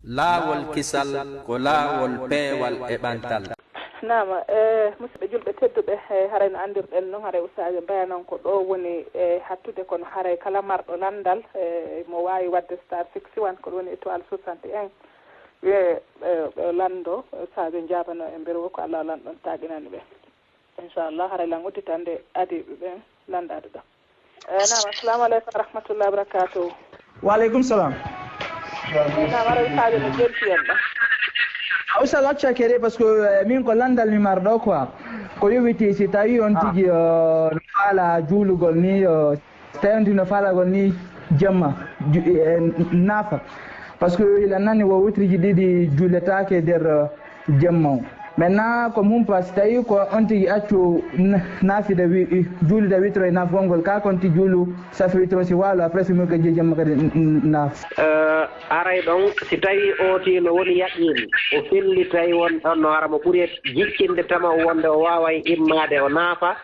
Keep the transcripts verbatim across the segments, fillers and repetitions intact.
Laawol kisal ko laawol peewal e ɓantal. Naam, e musidɓe julɓe tedduɓe, e haray no anndirɗen noon, haray ustaajo bayanan ko ɗo woni e hattude, kono haray kala marɗo lanndal e mo waawi waɗde star sixty one, ko ɗum woni étoile soixante et un, wiye ɓe lanndo, ustaajo jaabano e mberu ko Allah lanɗon taaginani ɓe. Inchallah haray lan udditande adiiɓe ɓen lanndaade ɗo. Eyi naam, assalamu aleykum wa rahmatullahi wa barakatuhu. Wa aleykum salam. Eyi naam, haray ustaajo no jelti en ɗo. Ustaajo acca kede, parce que eh, min ko lanndal mi marɗo quoi. Ko yowiti si tawi on tigi eh, no faala juulugol ni eh, si tawi on tigi no faalagol ni jemma ju- eh, naafa. Parce que ila nani wo witriji ɗiɗi juuletaake nder eh, jemma o. Maintenant ko mum pa si tawi ko on tigi accu na- naafide wi- juulude witro e naafgol ngol ka kon ti juulu safi witro si waalo après si mum kadi jemma kadi n- n- naaf. Eh, aray ɗon si tawi ooti no woni yaqiin o fellitay won ɗon no hara mo ɓuri e jiccinde tama o wonde o waaway immaade o naafa,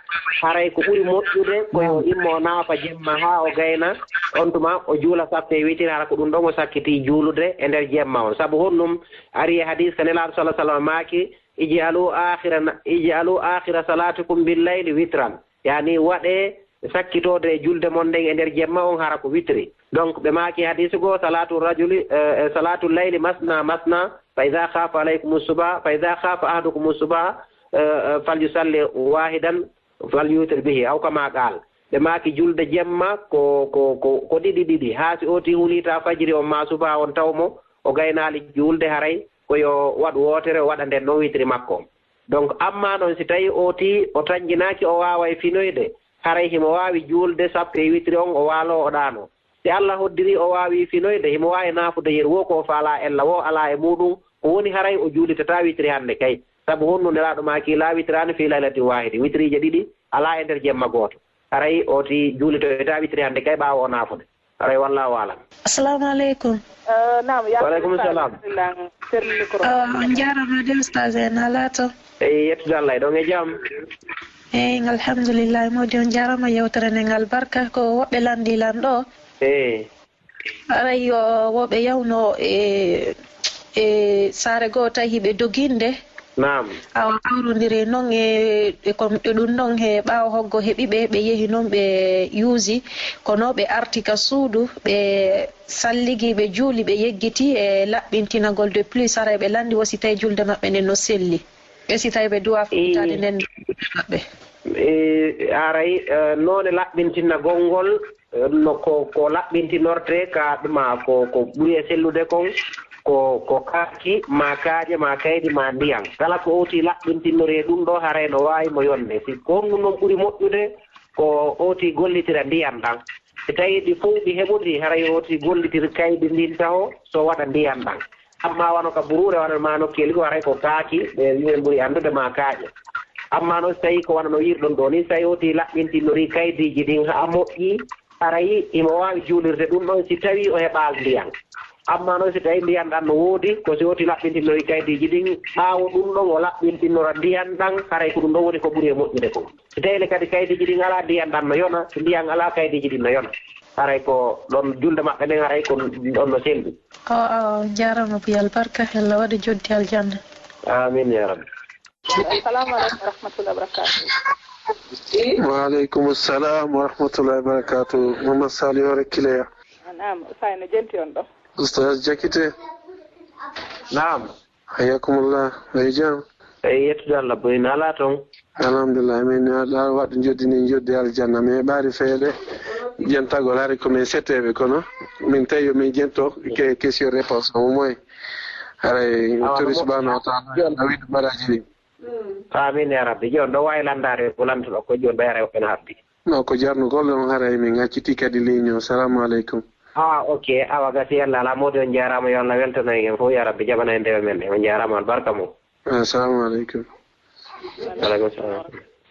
haray ko ɓuri moƴƴude ko yo immo o naafa jemma haa o gayna, on tuma o juula sappe e witiri, hara ko ɗum ɗon o sakkiti juulude e nder jemma on. Sabu honɗum? Ari e hadis ka Nelaaɗo sala sallam maaki: ij'alu akhira ij'alu akhira salatikum bil layli witran. Yani waɗe sakkitoode e julde mon nden e nder jemma on hara ko witri. Donc ɓe maaki hadisi goo: salatu rajuli eh, salatu layli masna masna, fa idha khafa alaykum subha fa idha khafa ahadukum subha eh, eh, falyusalli wahidan falyutir bihi, aw kama qal. Ɓe maaki julde jemma ko ko ko ko ɗiɗi ɗiɗi, haa si ooti huliita fajiri on maa subaa on taw mo o gaynaali juulde, haray ko yo waɗ wootere o waɗa nden non witiri makko. Donc amma non si tawi ooti o tanjinaaki o waaway finoyde, haray himo waawi juulde sappo e witiri on o waaloo o ɗaanoo. Si Alla hoddiri o waawi finoyde, himo waawi naafude yeru woo ko o faalaa ella woo alaa e muuɗum, ko woni haray o juulitataa witiri hannde kay. Sabu honno Nelaaɗo maaki: laa witraani fii laylatin waahidi, witiriije ɗiɗi alaa e nder jemma gooto. Haray ooti juulitoytaa witiri hannde kay ɓaawo o naafude. Haray wallaahu aalam. Assalamu aleykum. Naam, Wa aleykum salam. On njaaraama de ustaas en alaa to. Eyi, yettude Allah, eɗon e jam? Eyi, alhamdulillahi, mawɗi on njaaraama yewtere nden albarka. Ko woɓɓe lanndii lan ɗo. Eyi. Haray yo woɓɓe yawno e e saare goo tawi hiɓe doginde. Naam. Awa kawrondiri noon e e ko e ɗum noon he ɓaawo hoggo heɓi ɓe, ɓe yehi noon ɓe yuusi. Kono ɓe arti ka suudu, ɓe salligi, ɓe juuli, ɓe yeggiti e laɓɓintinagol de plus, haray ɓe lanndi wo si tawi julde maɓɓe nden no selli. E si tawi ɓe duwa fuɗɗitaade nden julde maɓɓe. E haray eh, noone laɓɓintinagol ngol eh, no ko ko laɓɓintinortee ka ɗuma ko ko ɓuri e sellude kon ko ko kaaki ma kaaƴe ma kaydi ma ndiyan. Kala ko ooti laɓɓintinnoree ɗum ɗo haray no waawi mo yonde. Si ko honɗum non ɓuri moƴƴude, ko ooti gollitira ndiyan ɗan. Si tawi ɗi fow ɗi heɓotii, haray ooti gollitir kaydi ndin taho so waɗa ndiyan ɗan. Amma wano ka buruure wano ma nokkeeli goo, haray ko kaaki ɓe wi'en ɓuri anndude ma kaaƴe. Amma noon si tawi ko wano no wi'irɗon ɗoo ni, si tawi ooti laɓɓintinnorii kaydiiji ɗin haa moƴƴi, haray himo waawi juulirde ɗum ɗon si tawi o heɓaali ndiyan. Amma noon si tawi ndiyan ɗan no woodi, ko si ooti laɓɓintinnorii kaydiiji ɗin ɓaawo ɗum ɗon o laɓɓintinnora ndiyan ɗan, haray ko ɗum ɗon woni ko ɓuri e moƴƴude kon. Si tawi le kadi kaydiiji ɗin alaa, ndiyan ɗan no yona. Si ndiyan alaa, kaydiiji ɗin no yona. Haray ko ɗon julde maɓɓe nden, haray ko ɗon no selli. O awa on jaaraama Buy Albarka, Yalla waɗu joddi aljanna. Amin ya rabbi. Assalamu aleykum wa rahmatullahi wa barakatuh. Wa aleykum salam wa rahmatullahi wa barakatuh. Mama Sali hoore Kileya. Naam, Usay no jenti on ɗo. Oustaz Jakite. Naam. Hayyakumullah. Ay jam. Eyi yettude Allah boy, no alaa toon? Alhamdulillah, min aɗa waɗa joddi ni joddi aljanna, mi heɓaari feere jentagol hari ko min setteeɓe, kono min tawi yo min jento ke question réponse omo moy haray tori subhanahu wa taala a wiɗo baraji ɗin. Amin ya rabbi. Jooni ɗo waawi lanndaade ko lannduɗo ko jooni ɓe haray woɓɓe no habdi. No ko jarnugol ɗon haray min acciti kadi ligne o. Salamu aleykum. Ah ok, awa gasi yalla alaa mawɗi, on njaaraama, yo Allah weltano en fof ya rabbi, jaɓana en dewe men ɗe, on njaaraama albarka mum. Assalamu aleykum. Aleykum salam.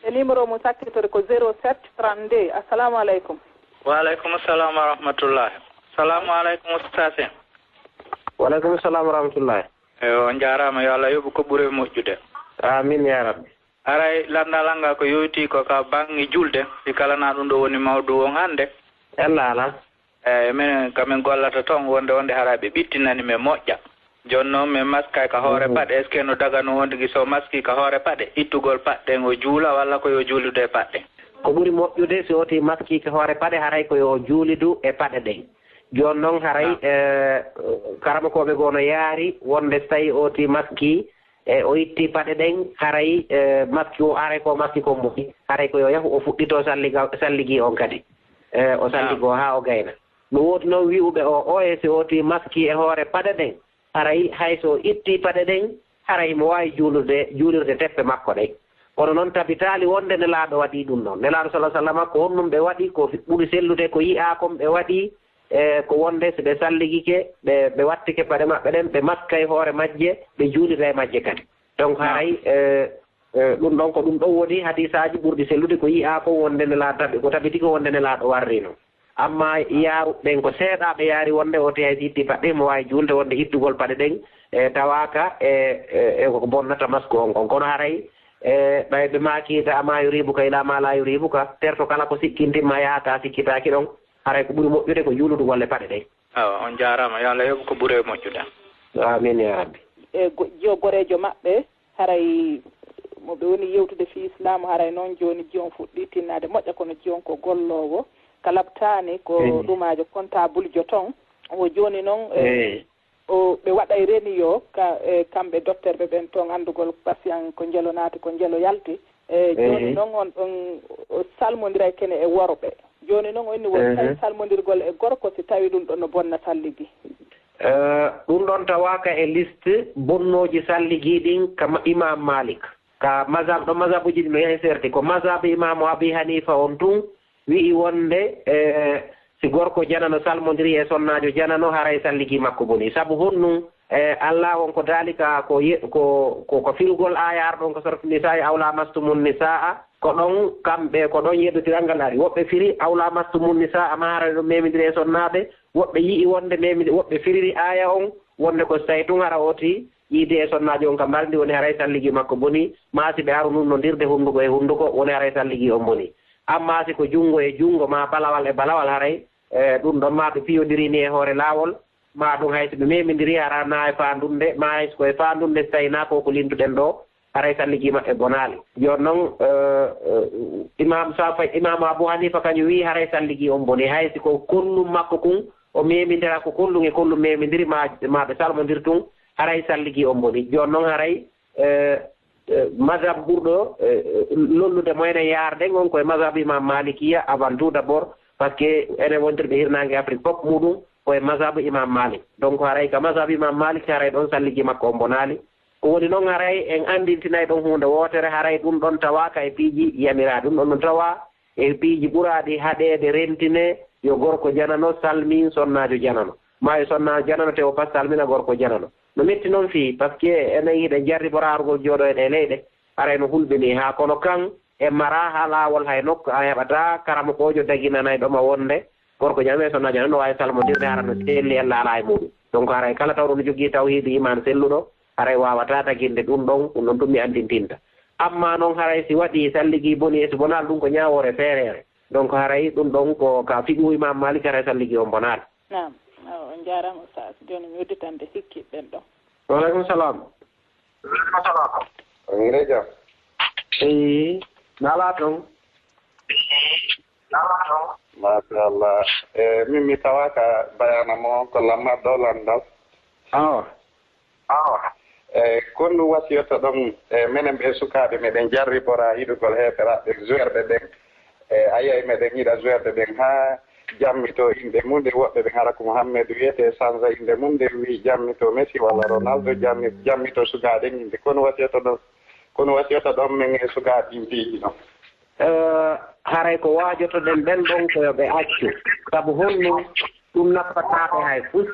E numéro mo sakkitore ko zéro sept trente-deux. Assalamu aleykum. Wa aleykum salam wa rahmatullah. Salamu aleykum ustaas en. Wa aleykum salam wa rahmatullah. Eyo, on njaaraama, yo Allah yoɓu ko ɓuri moƴƴude. Amin ya rabbi. Haray lanndal an ngal ko yowitii ko ka baŋŋe julde, si kala na ɗum ɗo woni mawdu on hannde. Yalla alaa. Eyi, minen ka min gollata toon wonde wonde haray ɓe ɓittinani men moƴƴa. Jooni noon, min maskay ka hoore paɗe, est-ce que no daganoo wonde gi so maski ka hoore paɗe, ittugol paɗe ɗen o juula, walla ko yo juulude e paɗe? Ko ɓuri moƴƴude, si oti maski ka hoore paɗe, haray ko yo juulidu e paɗe ɗen. Jooni noon, haray, eh, karamokooɓe goo no yaari wonde so tawi oti maski, e o itti paɗe ɗen, haray, eh, maski o, haray ko maski kon moƴƴi, haray ko yo yahu o fuɗɗito salliga-, salligi on kadi. Eh, o salligoo haa o gayna. No woodi noon wi'uɓe o, o e si oti maski e hoore paɗe ɗen, haray hay so itti paɗe ɗen, haray himo waawi juulude, juulirde teppe makko ɗen. Kono noon tabitaali wonde Nelaaɗo waɗi ɗum noon. Nelaaɗo sala sallama ko honɗum ɓe waɗi, ko ɓuri sellude ko yi'aa kon ɓe waɗi, e ko wonde si ɓe salligike, ɓe, ɓe wattike paɗe maɓɓe ɗen, ɓe maskay hoore majje, ɓe juulira e majje kadi. Donc haray, e, e, ɗum ɗon ko ɗum ɗon woni hadisaaji ɓurɗi sellude ko yi'aa kon wonde Nelaaɗo tabi-, ko tabiti ko wonde Nelaaɗo warri noon. Amma yaaruɓe ɓen ko seeɗaaɓe yaari wonde o teyay si itti paɗe himo waawi juulde wonde ittugol paɗe ɗen, e, tawaaka e, e, e ko bonnata masku on kon. Kono haray, e, ɓay ɓe maaki da'u maa yuriibuka ilaa maa laa yuriibuka, terto kala ko sikkintimma yaha ka sikkitaaki ɗon, haray ko ɓuri moƴƴude ko juuludu golle paɗe ɗen. Awa, on jaaraama. Yo Allah yoɓu ko ɓuri moƴƴude. Amiin yaa Rabbi. E go-, jiyo goreejo maɓɓe, haray mo ɓe woni yewtude fii Islaamu, haray noon jooni jiyon fuɗɗii tinnaade moƴƴa, kono jiyon ko golloowo, ka labtaani ko ɗumaajo, comptable jo ton. Wo jooni noon, e, o, ɓe waɗay reniyo ka, e, kamɓe dokterɓe ɓen ton, anndugol patient ko njelo naati, ko njelo yalti. E, jooni noon on ɗon o salmondiray kene e worɓe. Jooni noon o inni wo tawi salmondirgol e gorko, si tawi ɗum ɗon no bonna salligi. Eh, ɗum ɗon tawaaka e liste bonnooji salligi ɗin ka ma-, Imam Malik. Ka mazhab, ɗo mazhabuji ɗin no yahi serti. Ko mazhab Imaamu Abi Hanifa on tun wi'i wonde, eh, si gorko janano salmondiri e sonnaajo janano, haray salligi makko boni. Sabu honɗum? Eh, Allah on ko daalika ko ye-, ko, ko, ko firugol aaya arɗo on ko sortu Nisaa, "Aw lamastumun nisaa." Ko ɗon kamɓe, ko ɗon yeddotiral ngal ari. Woɓɓe firi, "Aw lamastumun nisaa," maa haray ɗum memindiri e sonnaaɓe. Woɓɓe yi'i wonde memindi-, woɓɓe firiri aaya on wonde ko so tawi tun hara oti yiide e sonnaajo on ka mbalndi woni haray salligi makko boni, maa si ɓe aru nunnondirde hunnduko e hunnduko woni haray salligi on boni. Amma si ko junngo e junngo maa balawal e balawal haray, e, ɗum ɗon maa ɓe piyondiri ni e hoore laawol, maa ɗum hay si ɓe memindiri hara naa e faandunde, maa hay si ko e faandunde si tawi naa ko ko lintuɗen ɗo, haray salligi maɓɓe bonaali. Jooni noon, eh, eh, Imam Safa-, Imam Abu Hanifa kañum wi'i haray salligi on boni, hay si ko kollum makko kun o memindira ko kollum e kollum memindiri ma, ma ɓe salmondir tun, haray salligi on boni. Jooni noon haray, eh, eh, mazhab ɓurɗo, eh, lollude mo enen yaarde ngon ko e mazhab Imam Malikiya avant tout d'abord, parce que enen wontirɓe hirnaange Afrique fof muɗum ko e mazhab Imam Malik. Donc haray ka mazhab Imam Malik haray ɗon salligi makko on bonaali. Ko woni noon, haray en anndintinay ɗon huunde wootere, haray ɗum ɗon tawaaka e piiji yamiraaɗi. Ɗum ɗon no tawaa e piiji ɓuraaɗi haɗeede rentine, yo gorko janano salmin sonnaajo janano, maa yo sonnaajo janano tewo pas salmina gorko janano. No metti noon fii, parce que enen hiɗen jarribora argol jooɗo e ɗee leyɗe, haray no hulɓinii haa kono kan en maraa haa laawol hay nokku a heɓataa karamokoojo daginanayɗo ma wonde gorko janano e sonnaajo janano no waawi salmondirde hara no selli ella alaa e muuɗum. Donc haray kala tawɗo no jogii tawhiidu iman selluɗo, haray waawataa taginde ɗum ɗon, ɗum ɗon tun mi anndintinta. Amma noon haray si waɗii salligi boni e si bonaali ɗum ko ñaawoore feereere. Donc haray ɗum ɗon ko ka fiqhu Imam Malik haray salligi on bonaali. Naam. Awa, on njaaraama Oustaz. Jooni mi udditande sikkiiɓe ɓen ɗon. Wa aleykum salam. On nde jam? Eyi, naalaa toon. Machallah. E, min mi tawaaka bayaana mo ko lamma dow lanndal. Awa. Awa. E, kon ɗum wasiyoto ɗon, e, menen ɓe sukaaɓe meɗen jarribora yiɗugol heeferaaɓe joueurɓe ɓen. E, a yiyay meɗen yiɗa joueurɓe ɓen haa jammito innde mum, nde woɓɓe ɓen hara ko Mouhamed wiyete, sanza innde mum, nde wi jammito Messi walla Ronaldo, jammi-, jammito sukaaɓe ɓen innde. Kon wasiyoto ɗon, kon wasiyoto ɗon men e sukaaɓe ɗin piiji ɗon. Eh, haray ko waajotoɗen ɓen ɗon ko yo ɓe accu. Sabu honɗum? Ɗum nafataa ɓe hay fus.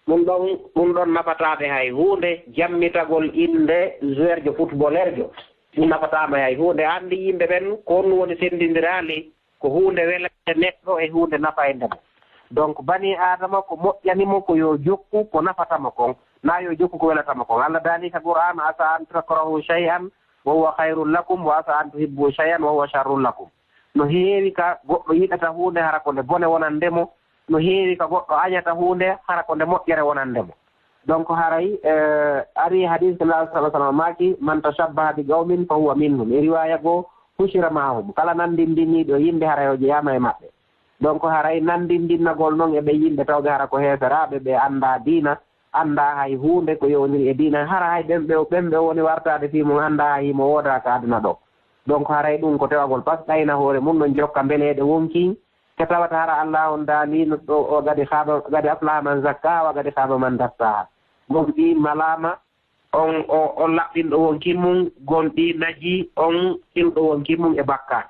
Ɗum ɗon, ɗum ɗon nafataa ɓe hay huunde, jammitagol innde joueurjo footballeurjo. Ɗum nafataa ɓe hay huunde. Anndi yimɓe ɓen ko honɗum woni senndindiraali, ko huunde welande neɗɗo e huunde nafayande mo. Donc, bani Aadama ko moƴƴani mo ko yo jokku ko nafata mo kon, naa yo jokku ko welata mo kon. Allah daali ka Qur'aan, "Asa an takrahu shay'an wa huwa khayrun lakum, wa asa an tuhibbu shay'an wa huwa sharrun lakum." No heewi ka goɗɗo yiɗata huunde hara ko nde bone wonande mo, no heewi ka goɗɗo añata huunde hara ko nde moƴƴere wonande mo. Donc haray, eh, ari hadis ko Nulaaɗo sallallahu alaihi wasallam maaki, "Man tashabbaha bi qawmin fa huwa minhum." E riwaya goo, "Hushira ma'ahum." Kala nanndindiniiɗo yimɓe, haray o jeyaama e maɓɓe. Donc haray nanndindinnagol noon e ɓe yimɓe tawɓe hara ko heeferaaɓe, ɓe anndaa diina, anndaa hay huunde ko yowndiri e diina. Hara hay ɓen ɓe, ɓen ɓe woni wartaade fii mum anndaa hay himo woodaa ka aduna ɗoo. Donc haray ɗum ko tewagol pas ɗayna hoore mum, no jokka mbeleeɗe wonkin, ko tawata hara Allah on daali no ɗo o gadi khaba, gadi aflaha man zakkaha wa gadi khaba man dassaha. Gomɗii malaama on, o, on laɓɓinɗo wonkin mum, gomɗii najii on, ilɗo wonkin mum e bakkaat.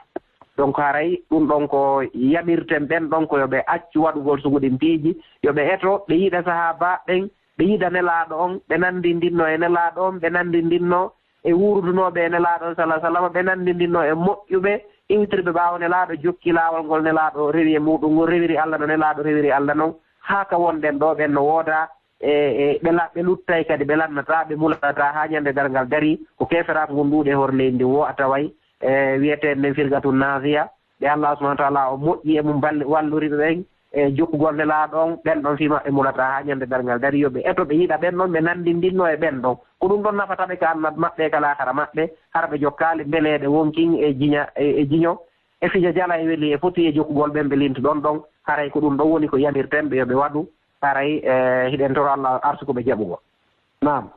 Donc haray ɗum ɗon ko yamirten ɓen ɗon ko yo ɓe accu waɗugol sugu ɗin piiji, yo ɓe eto, ɓe yiɗa sahaabaaɓe ɓen, ɓe yiɗa Nelaaɗo on, ɓe nanndindinnoo e Nelaaɗo on, ɓe nanndindinnoo e wuurudunooɓe e Nelaaɗo on, sallallahu alaihi wasallam, ɓe nanndindinnoo e moƴƴuɓe iwtirɓe ɓaawo Nelaaɗo, jokki laawol ngol Nelaaɗo rewi e muuɗum, ngol rewiri Allah no Nelaaɗo rewiri Allah non, haa ka wonɗen ɗoo ɓen no woodaa e, e ɓe la-, ɓe luttay kadi, ɓe lannataa, ɓe mulanataa haa ñande darngal darii, ko keeferaaku ngun ɗuuɗi e hoore leydi ndin woo a taway, e wi'etee nden firqatun naajiya, ɓe Allah subhanahu wa ta'ala o moƴƴi e mum, balli, wallori ɓe ɓen, e jokkugol Nelaaɗo on, ɓen ɗon fii maɓɓe mulataa haa ñande darngal darii, yo ɓe eto, ɓe yiɗa ɓen ɗon, ɓe nanndindinnoo e ɓen ɗon. Ko ɗum ɗon nafata ɓe ka aduna maɓɓe e ka laakara maɓɓe, hara ɓe jokkaali mbeleeɗe wonkin e jiña, e, e jiño, e fijo jala e weli e foti e jokkugol ɓen ɓe lintu ɗon ɗon. Haray ko ɗum ɗon woni ko yamirten ɓe yo ɓe waɗu, haray, e, hiɗen toro Allah arsuku ɓe jaɓugol. Naam.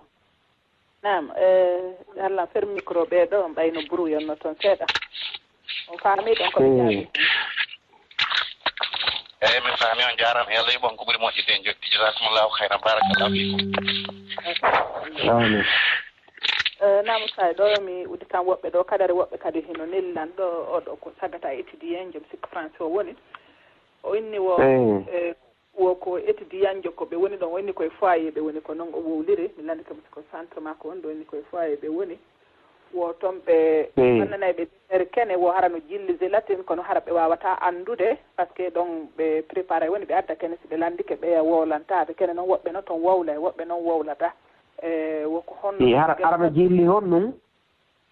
Naam, eh, Allah fer micro ɓee ɗoo, mbayno buru yonno toon seeɗa. On faamii ɗon ko ɓe jaabi? Eeyi, min faami, on njaaraama. Yo Allah yoɓ on ko ɓuri moƴƴude en jotti. Jazakumullahu khairan, barakallahu fikum. Amin. Eh, naam, Oustaz, ɗo mi udditan woɓɓe ɗo kadari, woɓɓe kadi hino nellan ɗo, oɗo ko sagata étudiant, joom sikko français o woni. O inni wo, eh, wo ko étudiant ko ɓe woni ɗon, o inni koye foyer ɓe woni, ko non o wowliri. Mi landike mo siko centre makko on ɗo, o inni koye foyer ɓe woni. Wo toon ɓe annanay ɓe deftere kene, wo hara no jilli gélatine, kono hara ɓe wawata anndude, parce que ɗon ɓe préparé woni, ɓe adda kene, si ɓe landike ɓeya wowlanta ɓe kene. Noon woɓɓe no toon wowlay, woɓɓe noon wowlata. E wo ko honno? Hara, hara no jilli honɗum?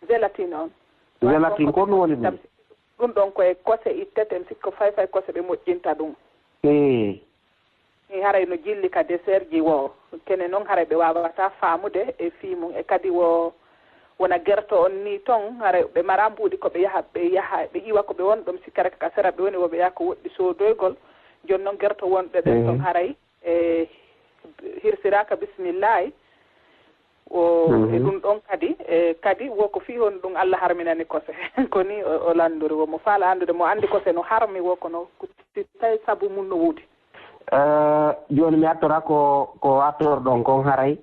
Gélatine on. Gélatine, ko ɗum woni ɗum? Ɗum ɗon ko e kose ittete, mi sikko fay fay kose ɓe moƴƴinta ɗum. Eey. Mi haray no jilli ka dessert ji wo. Kene noon haray ɓe waawata faamude e fii mum. E kadi wo, wona gerto on nii ton, haray ɓe mara mbuuɗi ko ɓe yaha, ɓe yaha, ɓe iwa ko ɓe won ɗum sikka rek ka sera ɓe woni, wo ɓe yaha ko woɗɗi soodoygol. Jooni noon gerto wonɓe ɓen ton haray e hirsiraaka bismillaahi. O, e ɗum ɗon kadi, e kadi wo ko fii honɗum Allah harminani kose. Ko ni o, o lanndori, wo mo faala anndude, mo anndi kose no harmi, wo kono ko si tawi sabu mum no woodi. Eh, jooni mi attora ko, ko attorɗon kon haray.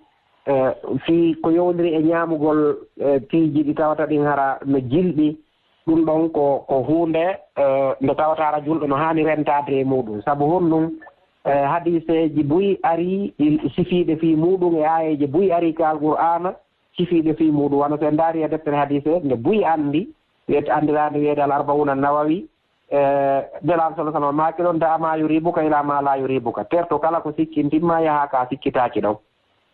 Eh, fii ko yowndiri e ñaamugol, eh, piiji ɗi tawata ɗin hara no jilɓi, ɗum ɗon ko, ko huunde, eh, nde tawata hara julɗo no haani rentaade e muuɗum. Sabu honɗum? Eh, hadiiseeji buy arii, ɗi sifiiɗe fii muuɗum, e aayeeje buy arii ka Alqur'aana, sifiiɗe fii muuɗum. Wano so en ndaari e deftere hadiise, nde buy anndi, wiyete, anndiraande wiyeede Al Arba'uuna Nawawi, eh, Nelaaɗo sallallahu alaihi wasallam maaki ɗon, "Da' ma yuribuka ila ma la yuribuka." Terto kala ko sikkintin ma, yaha ka sikkitaaki ɗon.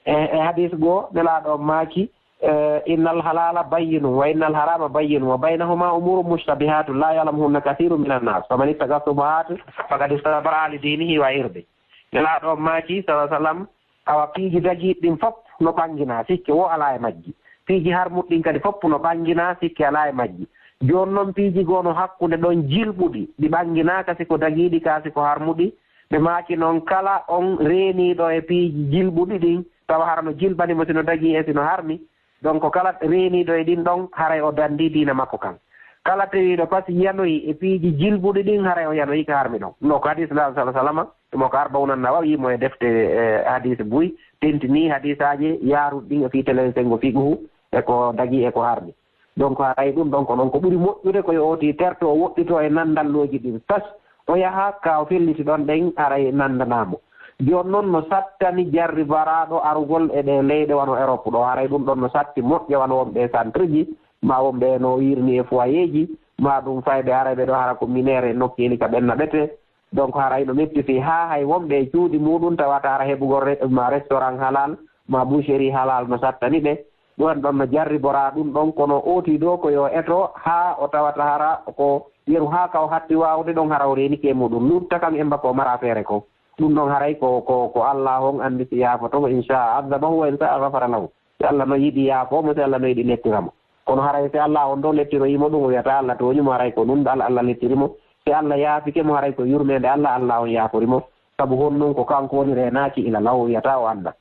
E, e hadiis goo, Nelaaɗo on maaki, eh, "Innal halaala bayyinun wa innal haraama bayyinun wa baynahuma umuurun mushtabihaatun laa ya'lamuhunna kasiirun minan naas. Faman ittaqa shubuhaati faqad istabara'a li diinihi wa irdih." Nelaaɗo on maaki, sallallahu alaihi wasallam, awa piiji dagiiɗi ɗin fof no ɓanginaa, sikke woo alaa e majji. Piiji harmuɗi ɗin kadi fof no ɓanginaa, sikke alaa e majji. Jooni noon piiji goo no hakkunde ɗon jilɓuɗi, ɗi ɓanginaaka si ko dagiiɗi kaa si ko harmuɗi. Ɓe maaki noon, kala on reeniiɗo e piiji jilɓuɗi ɗin, tawa hara no jilɓani mo si no dagii e si no harmi, donc kala reeniiɗo e ɗin ɗon, haray o danndii diina makko kan. Kala tawiiɗo pas yanoyi e piiji jilɓuɗi ɗin, haray o yanoyi ka harmi ɗon. No ko hadiis Nelaaɗo sallallahu alaihi wasallam, mo ko Arba'uuna Nawawi, mo e defte, eh, hadiis buy, tentinii hadiisaaji yaaruɗi ɗin e fii telen senngo fiqhu e ko dagii e ko harmi. Donc, haray ɗum ɗon ko noon ko ɓuri moƴƴude ko yo ooti terto, o woɗɗitoo e nanndallooji ɗin tas, o yaha ka o felliti ɗon ɗen, haray nanndanaa mo. Jooni noon no sattani jarribaraaɗo arugol e ɗee leyɗe wano Europe ɗoo, haray ɗum ɗon no satti moƴƴa wano wonɓe e centre ji, maa wonɓe no wiirni e foyer ji, maa ɗum fayɓe haray ɓe ɗoo hara ko mineur e nokkeeli ka ɓen naɓetee. Donc, haray no metti fii haa hay wonɓe e cuuɗi muuɗum tawata hara heɓugol re-, ma restaurant halal, ma boucherie halal no sattani ɓe. Ɗum en ɗon no jarriboraa ɗum ɗon, kono ooti ɗoo ko yo eto haa o tawata hara ko yeru haa ka o hatti waawude ɗon hara o reenike e muuɗum. Lutta kan emba ko mara feere ko. Ɗum ɗon haray ko, ko, ko Allah on anndi si yaafoto mo, in shaa addabahu wa in shaa ghafara lahu. Si Allah no yiɗi yaafoo mo, si Allah no yiɗi lettira mo. Kono haray si Allah on ɗo lettiroyi mo ɗum, o wiyata Allah tooñi mo, haray ko ɗum Allah, Allah lettiri mo. Si Allah yaafike mo, haray ko yurmeende Allah, Allah on yaafori mo. Sabu honɗum ko kanko woni reenaaki ila law, o wiyata o annda.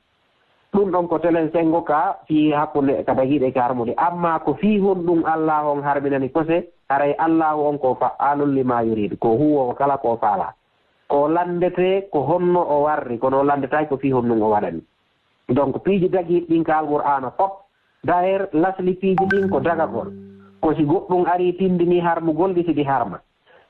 Ɗum ɗon ko telen senngo ka fii hakkunde ka dagiiɗe ka harmude. Amma ko fii honɗum Allah on harminani kose, haray Allah on ko fa'aalun lima yurid, ko huwoowo kala ko faala. Ko lanndetee ko honno o warri, kono o lanndetaaki ko fii honɗum o waɗani. Donc, piiji dagiiɗi ɗin ka Alqur'aana fop, d'ailleurs, lasli piiji ɗin ko dagagol. Ko si goɗɗum arii tindinii harmugol ɗi, si ɗi harma.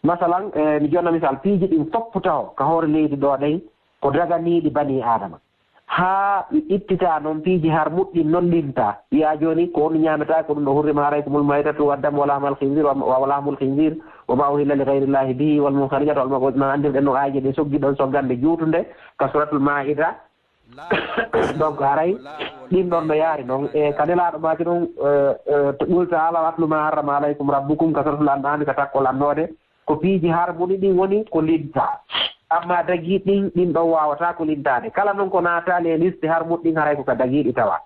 Masalan, eh, mi jonna misal, piiji ɗin fop taho ka hoore leydi ɗo ɗen, ko daganiiɗi banii Aadama. Haa ɓe ittita non piiji harmuɗi non limta. Wiya jooni ko on ñaamata ko ɗum ɗo hurrima alaykumul maytatu wa damu wa lahmal khinzir wa, wa lahmul khinzir wa ma uhilla li ghayrillahi bihi wal munkhaniqatu wal mawqudatu. Ma anndirɗen no aayeeje ɗe soggi ɗon soggande juutunde ka suratul Maa'ida. Donc haray ɗin ɗon no yaari non. E ka Nelaaɗo maaki ɗon, eh, eh, to qul ta'alaw atlu ma harrama alaykum rabbukum ka suratul An'am ka takkol annoode. Ko piiji harmuɗi ɗin woni ko linta. Amma dagiiɗi ɗin, ɗin ɗon waawataa ko lintaade. Kala non ko naataali e liste harmuɗi ɗin, haray ko ka dagiiɗi tawa.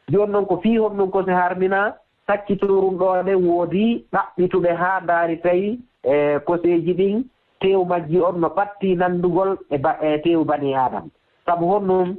Jooni non ko fii honɗum kose harmina, sakkitoorum ɗo ɗen woodi ɗaɓɓituɓe haa ndaari tawi, e, koseeji ɗin, teewu majji on no ɓattii nanndugol e ba-, e teewu banii Aadama. Sabu honɗum?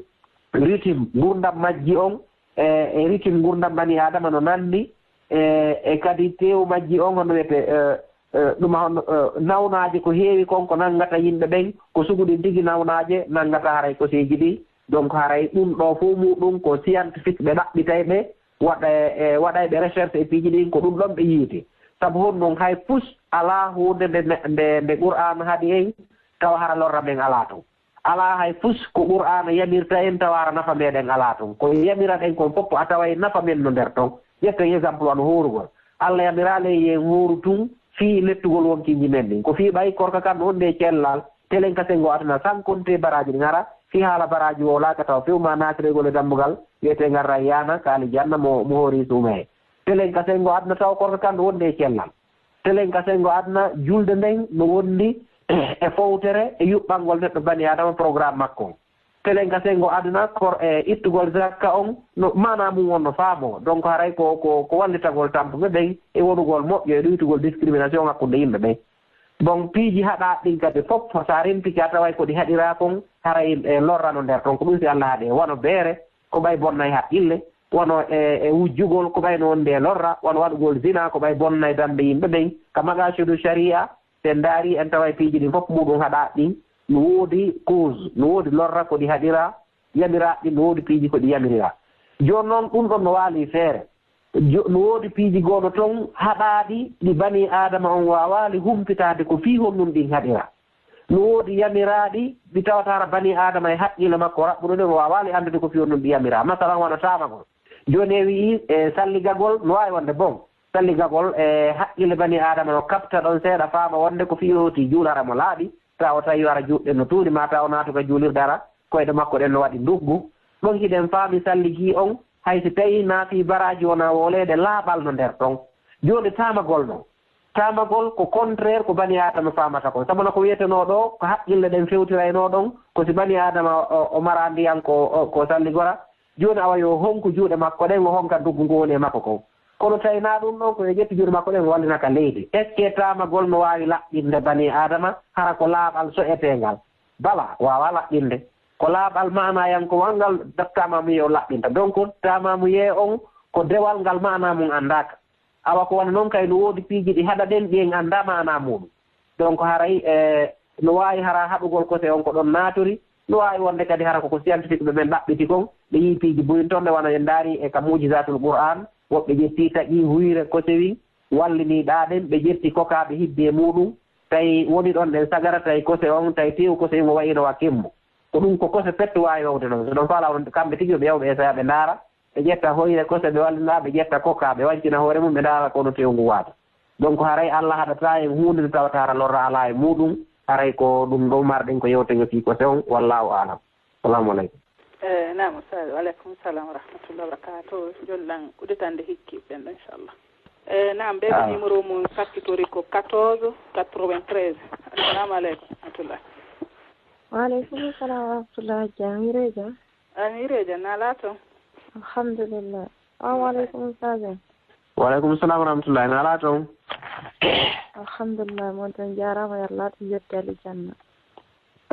Ritim ngurndam majji on, e, e ritim ngurndam banii Aadama no nanndi, e, e kadi teewu majji on hono wiyetee, e, e, ɗum hono, e, nawnaaje ko heewi kon ko nanngata yimɓe ɓen, ko sugu ɗin tigi nawnaaje nanngata haray koseeji ɗi. Donc haray ɗum ɗo fof muɗum ko scientifique ɓe ɗaɓɓitay ɓe, waɗa, e, waɗay ɓe recherche e piiji ɗin, ko ɗum ɗon ɓe yiiti. Sabu honɗum? Hay fus alaa huunde nde, nde, nde Qur'aana haɗi en tawa hara lorra men alaa ton. Alaa hay fus ko Qur'aana yamirta en tawa hara nafa meɗen alaa ton. Ko yamira ɗen kon fof a taway nafa men no nder ton. Ƴetten exemple wano hoorugol. Allah yamiraali en hooru tun fii lettugol wonkiiji men ɗin. Ko fii ɓay korka kan on nde cellal, telen ka senngo aduna, sans compter baraaji ɗin hara, fii haala baraaji wowlaaka tawa few ma naatiroygol e dambugal wiyeteengal Rayyaana ka Alijanna mo, mo hoori suumaye. Telen ka senngo aduna tawa korka kan wonde e cellal. Telen ka senngo aduna, julde nden no wondi e fowtere e yuɓɓangol neɗɗo bani Aadama programme makko on. Telen ka senngo aduna kor-, e ittugol zakka on, no maanaa mum on no faamoo. Donc haray ko, ko, ko wallitagol tampuɓe ɓen e wonugol moƴƴo e ɗuytugol discrimination hakkunde yimɓe ɓen. Bon, piiji haɗaaɗi ɗin kadi fof, so a rentike a taway ko ɗi haɗiraa kon, haray e lorra no nder ton. Ko ɗum si Allah haɗi, wano beere, ko ɓay bonnay haqqille, wano e, e wujjugol, ko ɓay no wonde e lorra, wano waɗugol zina, ko ɓay bonnay dambe yimɓe ɓen. Ka maqaasidu shari'a, si en ndaari, en taway piiji ɗin fof muɗum haɗaaɗi ɗin, no woodi cause, no woodi lorra ko ɗi haɗiraa, yamiraaɗi ɗin, no woodi piiji ko ɗi yamiriraa. Jooni non, ɗum ɗon no waali feere. Jo-, no woodi piiji goono ton haɗaaɗi ɗi banii Aadama on waawaali humpitaade ko fii honɗum ɗin haɗiraa. No woodi yamiraaɗi ɗi tawata hara banii Aadama e haqqille makko raɓɓuɗo ɗen o waawaali anndude ko fii honɗum ɗi yamiraa. Masalan, wano taamagol. Jooni en wi'i, e, salligagol no waawi wonde bon. Salligagol e haqqille banii Aadama no kaɓta ɗon seeɗa faama wonde ko fii o hoti juul hara mo laaɓi, tawa o tawi hara juuɗe no tuuni, maa tawa o naatu ka juulirde hara koyɗe makko ɗen no waɗi nduggu. Ɗon hiɗen faami salligi on, hay si tawii naati baraaji wonaa wooleede laaɓal no nder ton. Jooni taamagol non. Taamagol ko contraire ko banii Aadama faamata kon. Sabu no ko wiyetenoo ɗoo, ko haqqille ɗen fewtiraynoo ɗon, ko si banii Aadama o, o maraa ndiyan ko, o, ko salligora. Jooni awa yo honku juuɗe makko ɗen, o honka nduggu ngu woni e makko kon. Kono tawi naa ɗum ɗon, ko yo ƴettu juuɗe makko ɗen, o wallina ka leydi. Est-ce que taamagol no waawi laɓɓinde banii Aadama, hara ko laaɓal so'eteengal? Bala, waawaa laɓɓinde. Ko laaɓal maanaayankowal ngal taamaamuyee o laɓɓinta. Donc, taamaamuyee on ko dewal ngal maanaa mum anndaaka. Awa ko wano non kay no woodi piiji ɗi haɗa ɗen ɗi en anndaa maanaa muɗum. Donc haray, e, no waawi hara haɗugol kose on ko ɗon naaturi, no waawi wonde kadi hara ko ko scientifique ɓe ɓen ɗaɓɓiti kon, ɓe yii piiji buy ton, ɓe wano en ndaari e ka Mu'jizatul Qur'an, woɓɓe ƴetti taƴi huyre kosewin, wallini ɗaa ɗen, ɓe ƴetti kokaaɓe hidde e muɗum, tawi woni ɗon ɗen sagara, tawi kose on, tawi teewu kosewin o wayino wa kemmu. Ko ɗum ko kose petto waawi wawde non. So ɗon faala on kamɓe tigi ɓe yaw ɓe esaya ɓe ndaara, ɓe ƴetta hoyre kose ɓe wallina, ɓe ƴetta kokka, ɓe wancina hoore mum, ɓe ndaara kono teewu ngu waata. Donc haray Allah haɗataa en huunde nde tawata hara lorra alaa e muɗum, haray ko ɗum ɗo marɗen ko yewtego fii kose on, wallahu aalam. Salaamu aleykum. Eh, naam, Ustaaz. Wa aleykum salaam wa rahmatullahi wa barakaatuh. Jolɗan udditande hikki ɓen ɗo, inchallah. Eh, naam, ɓe ko numéro mum sakkitori ko quatorze quatre-vingt-treize. Assalamu aleykum wa rahmatullah. Waaleykum salam wa rahmatullah, Hajja. Mireeja? A mireeja, na laato? Alhamdulillah. Assalamu aleykum, Ustaz. Waaleykum salam wa rahmatullah, na laato? Alhamdulillah, mon ton jaaraama, yo Allah to yotti aljanna.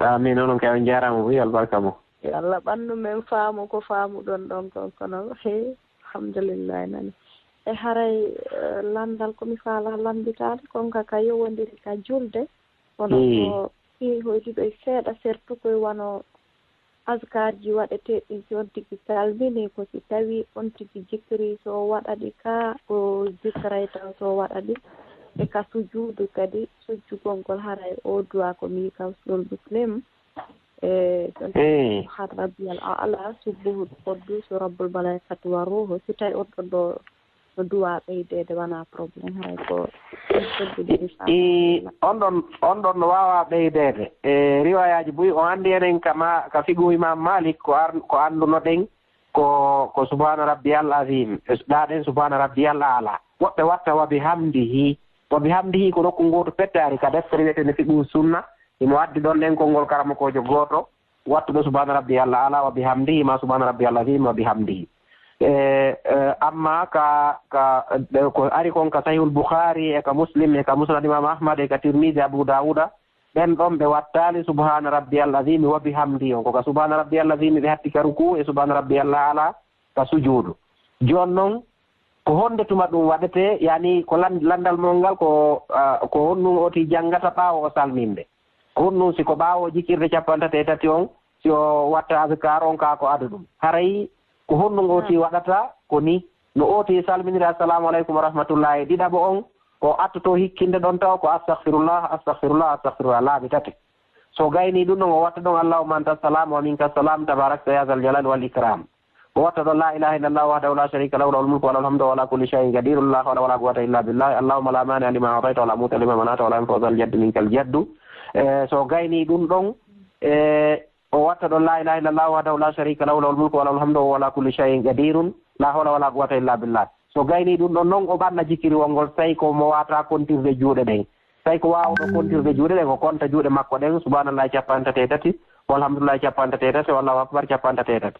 Amin, onon kay on jaaraama buy, albarka mo. Yo Allah ɓannu men faamu ko faamuɗon ɗon kon kono, he, alhamdulillah nani. E haray, eh, landal ko mi faala landitaade, kon ka, ka yowondiri ka julde, kono ko fii hoyduɗo e seeɗa, surtout koye wano azkarji waɗeteeɗi, si on tigi salmini, ko si tawi on tigi jikri, so waɗa ɗi ka, ko jikray tan, so waɗa ɗi e ka sujuudu kadi, sujjugol ngol haray o du'a ko mi ka usulul muslim. E, ɗon Eh. Subhaan rabbiyal a'la, subbuhul quddus, rabbul malaikatu wa ruhu. Si tawi on ɗon ɗo no du'a ɓeydeede, wona problème, haray ko I, on ɗon, on ɗon no waawa ɓeydeede. E riwayaaji buy, o anndi enen kama, ka fiqhu Imam Malik, ko ar-, ko anndunoɗen, ko, ko subhaana rabbiyal azim. E ɗaɗen subhaana rabbiyal a'la. Woɓɓe watta wa bihamdihi. Wa bihamdihi ko nokku ngootu pettaari ka deftere wiyeteende Fiqhu Sunna. Himo addi ɗon ɗen konngol karamokoojo gooto, wattuɗo subhaana rabbiyal a'la wa bihamdihi, ma subhaana rabbiyal azim wa bihamdihi. E, e, amma ka, ka, e, ko ari kon ka Sahihul Bukhari, e ka Muslim, e ka Musnad Imam Ahmad, e ka Tirmidhi, Abu Dawuda, ɓen ɗon ɓe wattaali subhaana rabbiyal azim wa bihamdihi on. Ko ka subhaana rabbiyal azim ɓe hatti ka ruku, e subhaana rabbiyal a'la ka sujuudu. Jooni non, ko honde tuma ɗum waɗetee? Yani ko lan-, landal mon ngal ko, ah, ko honɗum oti janngata ɓaawo o salminde? Ko honɗum si ko ɓaawo jikirde cappanɗe tati e tati on, si o watta azkar on ka ko adu ɗum? Haray ko honɗum oti waɗata? Ko ni, no oti salminira assalamu aleykum wa rahmatullahi ɗiɗaɓo on, ko attoto hikkinde ɗon taw ko astaghfirullah, astaghfirullah, astaghfirullah laabi tati. So gayni ɗum ɗon o watta ɗon allahumma anta salam wa minka salam tabarakta ya zal jalali wal ikram. O watta ɗon, la ilaha illallah wahdahu la sharika lahu, lahul mulku wa lahul hamdu wa huwa ala kulli shay'in qadir, la hawla wa la quwwata illa billah, allahumma la mani'a lima a'tayta wa la mu'tiya lima mana'ta wa la yanfa'u dhal jaddi minkal jaddu. E, so gayni ɗum ɗon, e, o watta ɗon, la ilaha illallah wahdahu la sharika lahu, lahul mulku wa lahul hamdu wa huwa ala kulli shay'in qadirun, la hawla wa la quwwata illa billah. So gayni ɗum ɗon non, o ɓanna jikiri wongol, tawi ko mo wata kontirde juuɗe ɗen. Tawi ko waawɗo kontirde juuɗe ɗen, o konta juuɗe makko ɗen, subhanallahi cappanɗe tati e tati, walhamdulillahi cappanɗe tati e tati, wallahu akbar cappanɗe tati e tati.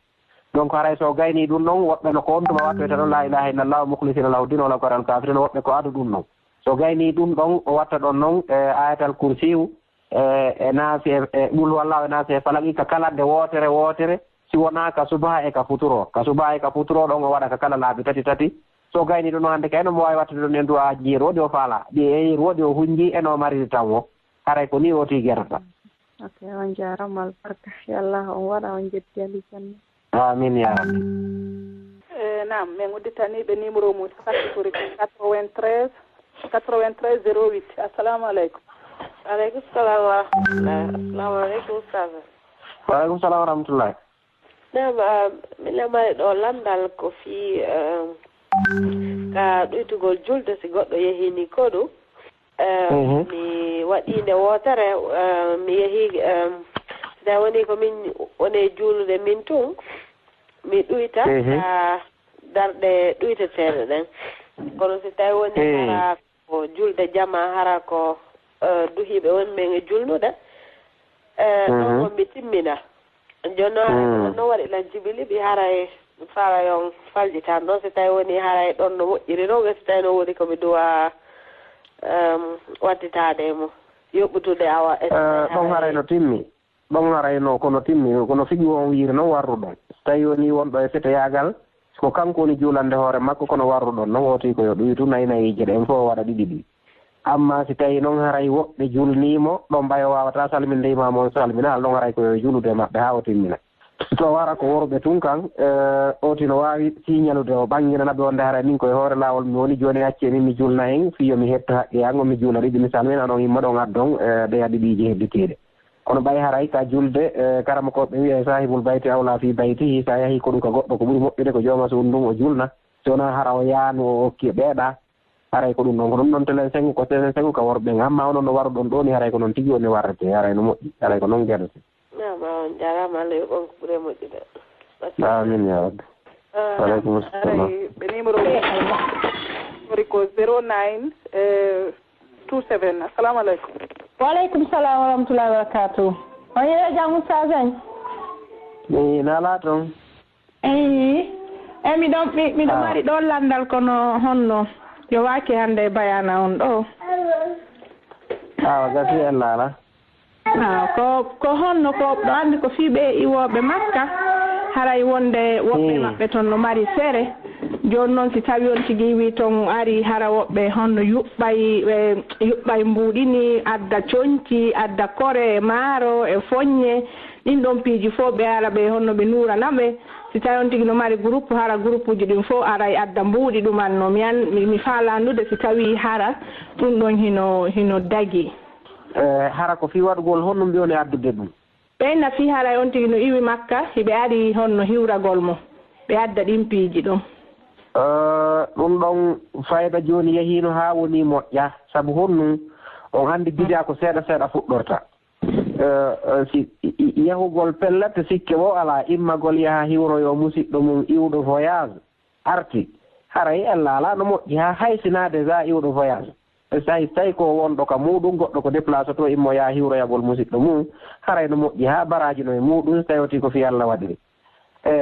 Donc, haray so gayni ɗum ɗon, woɓɓe no ko on tuma wattoyta ɗon, la ilaha illallah, mukhlisina lahu din, walaw kariha al-kafirun, woɓɓe ko adu ɗum ɗon. So gayni ɗum ɗon, o watta ɗon non, e ayatal kursiyu, e, e naasi, e, e qul huwallahu, e naasi, e falaki, ka kala nde wootere, wootere, si wonaa ka subaha e ka futuro. Ka subaha e ka futuro ɗon, o waɗa ka kala laabi tati tati. So gayni ɗum ɗon hannde kay, no mo waawi wattude ɗon en du'a jiyeer woodi o faala. Ɗi e yeru woodi o hunji, e no mariri tan wo. Haray ko ni o tii gerata. Ok, on jaaraama albarka. Yo Allah on waɗa on jetti aljanna. Amin ya rabbi. Eh, naam, min udditanii ɓe numéro mum, so fatti ko quatre-vingt-treize, quatre-vingt-treize zéro huit. Assalamu aleykum. Aleykum salam wa rahmatullah. Assalamu aleykum, Ustaz. Wa aleykum salam wa rahmatullah. Naam, ah, miɗo mari ɗo lanndal ko fii, eh, ka ɗuytugol julde si goɗɗo yehii ni koɗu. Eh, Mhm. Mi waɗii nde wootere, eh, mi yehii, eh, si tawi wonii ko min woni e juulude min tun, mi ɗuyta Mhm. ka darɗe ɗuyteteeɗe ɗen. Kono si tawi wonii Mhm. hara ko julde jamaa, hara ko, eh, duhiiɓe woni men e julnude, eh, ɗon Mhm. ko mi timmina. Jooni noon, haray ko ɗon noon waɗi lan jibili, mi haray mi faala yon faljitan ɗon, si tawi wonii haray ɗon no moƴƴiri non, e si tawi no woni ko mi duwa, em, wattitaade e mum, yoɓɓutude awa, e si tawi Eh, ɗon haray haray no timmi. Ɗon haray no, ko no timmi, ko no fiqhu on wiiri non warruɗon. So tawi wonii wonɗo e feteyaagal, ko kanko woni juulande hoore makko, kono warruɗon non, wooti ko yo ɗuytu nayi nayiije ɗen fof o waɗa ɗiɗi ɗi. Amma si tawi non haray woɓɓe julniimo, ɗon ɓay o waawataa salminde imaamu on salmina, hal ɗon haray ko yo juulude e maɓɓe haa o timmina. So wara ko worɓe tun kan, eh, ooti no waawi siñalude o ɓanginana ɓe wonde haray min ko e hoore laawol mi woni, jooni accee min mi julna en, fii yo mi hetto haqqe an, on mi juula ɗiɗi, mi salmina, ɗon imma ɗon addon, eh, ɗeya ɗiɗiiji hedditiiɗe. Kono ɓay haray ka julde, eh, karamokooɓe wi'a sahibul bayti awla fii baytihi, sa yahi koɗu ka goɗɗo ko ɓuri moƴƴude ko jooma suudu ndun o julna, si wonaa hara o yaanu o okki e ɓeeɗa, haray ko ɗum ɗon, ko ɗum ɗon telen sengo, ko telen sengo ka worɓe ɓen. Amma onon no waruɗon ɗoo ni, haray ko non tigi woni warrete, haray no moƴƴi, haray ko non gerete. Naam, on jaaraama, Allah yoɓ on ko ɓuri e moƴƴude. Amin ya rabbi. Ah, Waleykum salam. Haray ɓe numéro woni ko zéro nine, eh, two seven. Assalamu aleykum. Waleykum salam wa rahmatullahi wa barakatuh. On yeeyi jam, Oustaz en? Mi nalaa toon. Eyi, eyi, miɗon, mi, miɗo mari ɗoon lanndal, kono honno yowaaki hannde e bayaana on ɗo? Awa, gasi en laala. Ah, ko, ko honno ko, ɗo anndi ko fii ɓe iwooɓe Makka, haray wonde woɓɓe maɓɓe toon no mari sere. Jooni noon, si tawi on tigi iwii toon, ari hara woɓɓe honno yuɓɓay, ɓe yuɓɓay mbuuɗi ni, adda conci, adda kore e maaro e foññe, ɗin ɗon piiji fof ɓe ara ɓe honno ɓe nuurana ɓe. Si tawi on tigi no mari groupe, hara groupe uji ɗin fof aray adda mbuuɗi ɗuman no. Mi an-, mi, mi faalaa anndude si tawi hara ɗum ɗon hino, hino dagi. Eh, hara ko fii waɗugol honno mbi'on e addude ɗum? Ɓen na fii haray on tigi no iwi Makka, hiɓe ari honno hiwragol mo, ɓe adda ɗin piiji ɗon. Eh, ɗum ɗon fayda jooni yahiino haa woni moƴƴa, sabu honɗum? On anndi bidaa ko seeɗa seeɗa fuɗɗorta. Eh, eh, si i-, i-, yahugol pellet, sikke wo alaa, immagol yaha hiwroyoo musiɗɗo mum iwɗo voyage, arti, haray ella alaa no moƴƴi haa hay si na déjà iwɗo voyage. E so tawi, tawi ko wonɗo ka muuɗum, goɗɗo ko déplacé to immo yaha hiwroyagol musiɗɗo mum, haray no moƴƴi haa baraaji no e muuɗum, so tawi o tii ko fii Alla waɗiri. E,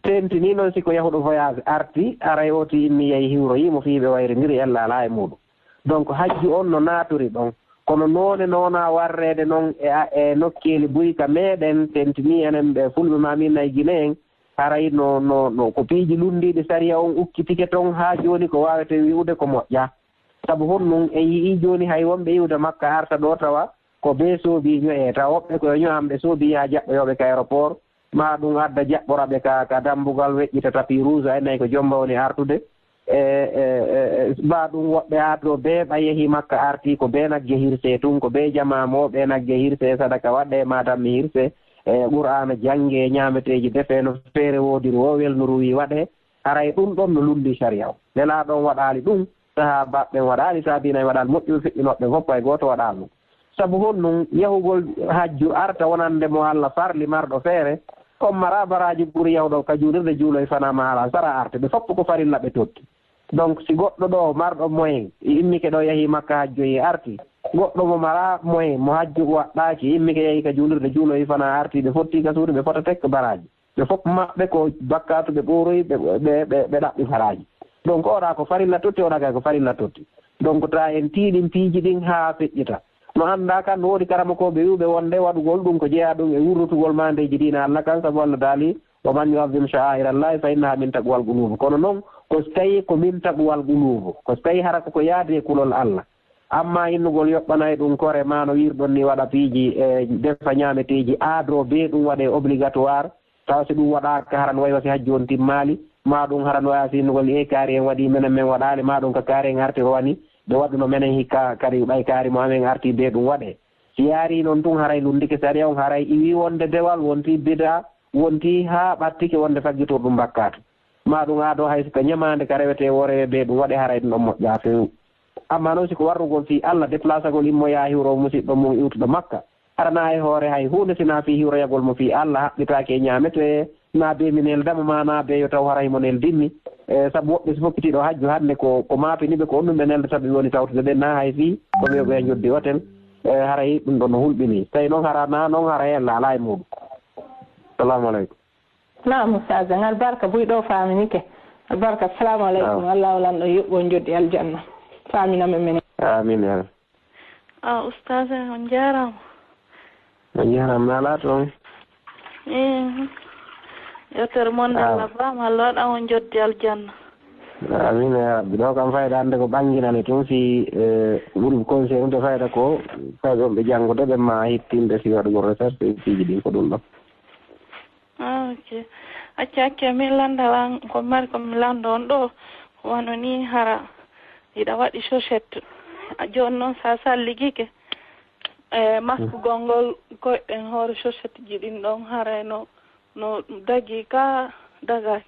teentini noon si ko yahuɗo voyage arti, haray o tii immi yahi hiwroyii mo fii ɓe wayrindiri ella alaa e muuɗum. Donc, hajju on no naaturi ɗon. Kono noone noona warreede noon e a-, e nokkeeli buy ka meeɗen, teentini enen ɓe Fulɓe maa min nay Gine en, haray no, no, no ko piiji lunndiiɗi sariya on ukkitike ton haa jooni ko waawetee wi'ude ko moƴƴa. Sabu honɗum en yi'ii jooni hay wonɓe iwde Makka arta ɗoo tawa ko bee soobii ño'e, tawa woɓɓe ko yo ño'amɓe soobii yaha jaɓɓoyooɓe ka aéroport, maa ɗum adda jaɓɓora ɓe ka, ka dammbugal weƴƴita tapis rouge, a innay ko jommba woni artude. E, e, e, e, maa ɗum woɓɓe haa to bee ɓay yahii Makka artii ko bee nagge hirsee tun, ko bee jamaa mo ɓee nagge hirsee sadaka waɗee, maa tammi hirsee, e, Qur'aana janngee, ñaameteeji defee no feere woodiri woo welnuru wii waɗee. Haray ɗum ɗon no lunndii sariya o. Nelaaɗo on waɗaali ɗum, sahaabaaɓe ɓen waɗaali, taabiina en waɗaali, moƴƴuɓe feƴƴunooɓe ɓen fof hay gooto waɗaali ɗum. Sabu honɗum yahugol hajju arta wonande mo Alla farli marɗo feere, on maraa baraaji ɓuri yahuɗo ka juulirde juuloy fanaa maa alaa sara arde, ɓe fof ko farilla ɓe totti. Donc, si goɗɗo ɗo marɗo moyen, i immike ɗo yahi Makka hajjoyi arti, goɗɗo mo maraa moyen, mo hajju waɗɗaaki, immike yahi ka juulirde juuloy fanaa arti, ɓe fotti ka suudu, ɓe fota tek baraaji. Ɓe fof maɓɓe ko bakkaatu ɓe ɓooroyi, ɓe, ɓe, ɓe, ɓe ɗaɓɓi faraaji. Donc, oɗa ko farilla totti, oɗa kay ko farilla totti. Donc, ta en tiiɗin piiji ɗin haa feƴƴita. No anndaa kan, no woodi karamokooɓe wi'uɓe wonde waɗugol ɗum ko jeyaa ɗum e wurrutugol maandeeji diina Alla kan, sabu Alla daali, "Wa man yu'azzim sha'aa'ira Allahi fa innaha min taqwal qulub." Kono noon, ko so tawi ko min taqwal qulub. Ko so tawi hara ko ko yaadi e kulol Alla. Amma innugol yoɓɓanay ɗum kore, maa no wiirɗon ni waɗa piiji e defa ñaameteeji aadoo bee ɗum waɗee obligatoire, tawa si ɗum waɗaaka, hara no wayi wa si hajju on timmaali, maa ɗum hara no wayi si innugol ni, "Ee, kaari en waɗii, menen men waɗaali," maa ɗum ka kaari en arti rowani, ɓe waɗuno menen hikka kadi ɓay kaari mo amen arti bee ɗum waɗee. Si yaarii non tun, haray lunndike sariya on, haray iwii wonde dewal, wontii bidaa, wontii haa ɓattike wonde faggitorɗum bakkaatu. Maa ɗum aadoo hay si ko ñamaande ka rewetee woo rewee bee ɗum waɗee, haray ɗum ɗon moƴƴaa few. Amma non si ko warrugol fii Alla, deplacagol immo yaha hiwro musiɗɗo mum iwtuɗo Makka, hara na e hoore hay huunde si na fii hiwroyagol mo fii Alla, haɓɓitaaki e ñaametee, na bee mi neldamo, maa na bee yo taw hara himo neldimmi. E, sabu woɓɓe si fokkitiiɗo hajju hannde ko, ko maapini ɓe ko on ɗum ɓe neldata ɓe woni tawtude ɓen na hay fii ko ɓe, ɓe njoddi hotel. E, haray ɗum ɗon no hulɓinii. Tawi non hara na non hara heen laalaa e muuɗum. Salaamu aleykum. Naam, Ustaaz, en albarka buy ɗo faaminike. Albarka, assalamu aleykum. Naam. Allah o lanɗo yoɓɓo on joddi aljanna. Faamina men menen. Amin, ya Rabbi. Ah, Ustaaz, on njaaraama. On njaaraama, naalaa toon. Eh, yewtere mon nde labbaama, Allah waɗa on joddi aljanna. Amin, ya Rabbi. Ɗo kam fayda hannde ko ɓannginane tun si, eh, groupe conseil ɗum to fayda ko, fayɓe on ɓe janngude ɓe ma hittinde si waɗugol recherche e piiji ɗin ko ɗum ɗo. Ah, ok. Acca, acca, min lanndal an, ko mari ko mi lanndo on ɗo, ko wano ni hara hiɗa waɗi chaussette. A jooni noon sa salligike, e maskugol ngol koyɗen hoore chaussette ji ɗin ɗon, haray no, no dagi ka dagaaki?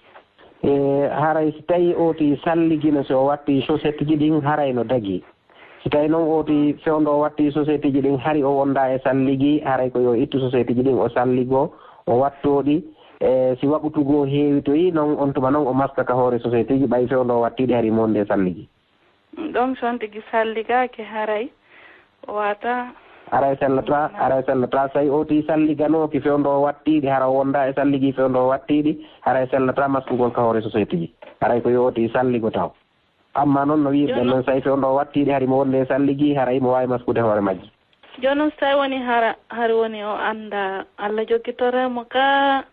E, haray si tawi o ti salligino, so o watti chaussette ji ɗin, haray no dagi. Si tawi noon o ti fewndo o watti société ji ɗin, hari o wonda e salligi, haray ko yo ittu société ji ɗin o salligo, o watto ɗi. E, si waɓutu goo heewitoyi noon, on tuma noon o maska ka hoore société ji, ɓay fewndo o watti ɗi hari mo wonde e salligi. Ɗum ɗon so on tigi salligaaki, haray o wata Haray sellata, haray sellata, so tawi ooti salliganooki fewndo o wattiiɗi, hara o wonda e salligi fewndo o wattiiɗi, haray sellata maskugol ka hoore société ji. Haray ko yo ooti salligo taw. Amma noon no wiirɗen noon, so tawi fewndo o wattiiɗi, hari mo wonde e salligi, haray mo waawi maskude hoore majji. Jooni noon, so tawi woni hara, hari woni o annda, Allah jokkitore mo ka.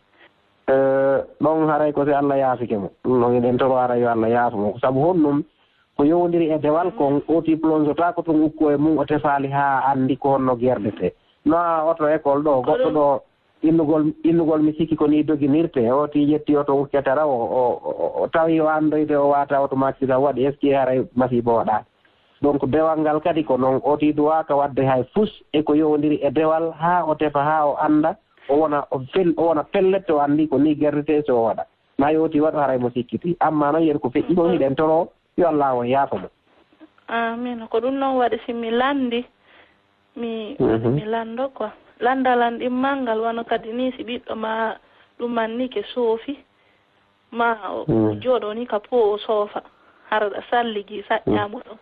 Eh, ɗon haray ko si Allah yaafike mo. Ɗum ɗon eɗen toro haray yo Allah yaafo mo. Sabu honɗum? Ko yowondiri e dewal kon, ooti plonge-taa ko tun ukku e mum, o tefaali haa anndi ko honno gerdetee. No a oto école ɗo, goɗɗo ɗo, innugol, innugol mi sikki ko nii doginirtee. Ooti yetti oto ukkete raw, o, o, o, o tawi o anndoyde o waata automatique tan waɗi, est-ce que haray masiiba waɗaani? Donc, dewal ngal kadi ko noon, ooti duwaaka waɗde hay fus e ko yowondiri e dewal haa o tefa, haa o annda, o wona, o fel-, o wona pellet, o anndi ko nii gerdetee so o waɗa. Ma yo ooti waɗu haray mo sikkiti. Amma noon, yen ko feƴƴi kon, hiɗen toro yo Allah on yaafo mo. Amiin. Ko ɗum noon waɗi, si mi lanndi, mi, mhm, mi lanndo quoi. Lanndal an ɗimmal ngal, wano kadi nii si ɓiɗɗo ma ɗuman nii ke soofi, ma o, mm, jooɗo nii ka po o soofa, hara ɗa salligi saƴƴaama ɗo.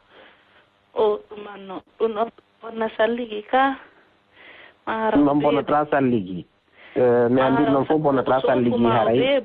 O ɗumanno. Ɗum ɗon bonna salligi ka. Ma hara ɗum ɗon bonnataa salligi. Eh, mi anndi ɗum ɗon fof bonnataa salligi haray.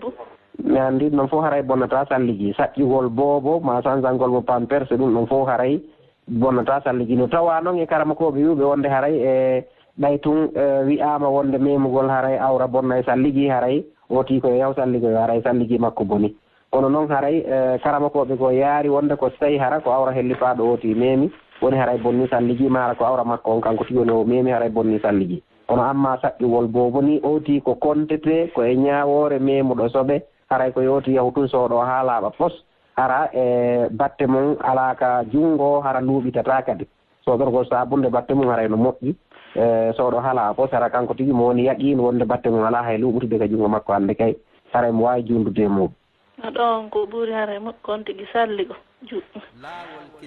Mi anndi ɗum ɗon fof haray bonnataa salligi. Saƴƴugol boobo, ma sanzangol mo pampers, ɗum ɗon fof haray bonnataa salligi. No tawa noon e karamakooɓe wi'uɓe wonde haray e ɓay tun, eh, wi'aama wonde memugol haray awra bonnay salligi, haray ooti ko yo yaw salligoyo, haray salligi makko boni. Kono noon haray, eh, karamakooɓe goo yaari wonde ko so tawi hara ko awra hellifaaɗo ooti memi, woni haray bonni salligi, ma hara ko awra makko on kanko tigi woni o memi haray bonni salligi. Kono amma saƴƴugol boobo ni ooti ko kontetee ko e ñaawoore memuɗo soɓe, haray ko yo ooti yahu tun sooɗo haa laaɓa pos, hara e batte mum alaa ka junngo, hara luuɓitataa kadi. Soodorgol saabunde batte mum haray no moƴƴi, eh, sooɗo haa laaɓa pos, hara kanko tigi mo woni yaqiin wonde batte mum alaa hay luuɓutude ka junngo makko hannde kay, haray mo waawi juuldude e muuɗum. No ɗon ko ɓuri haray moƴƴi kon tigi salligo juɗɗo.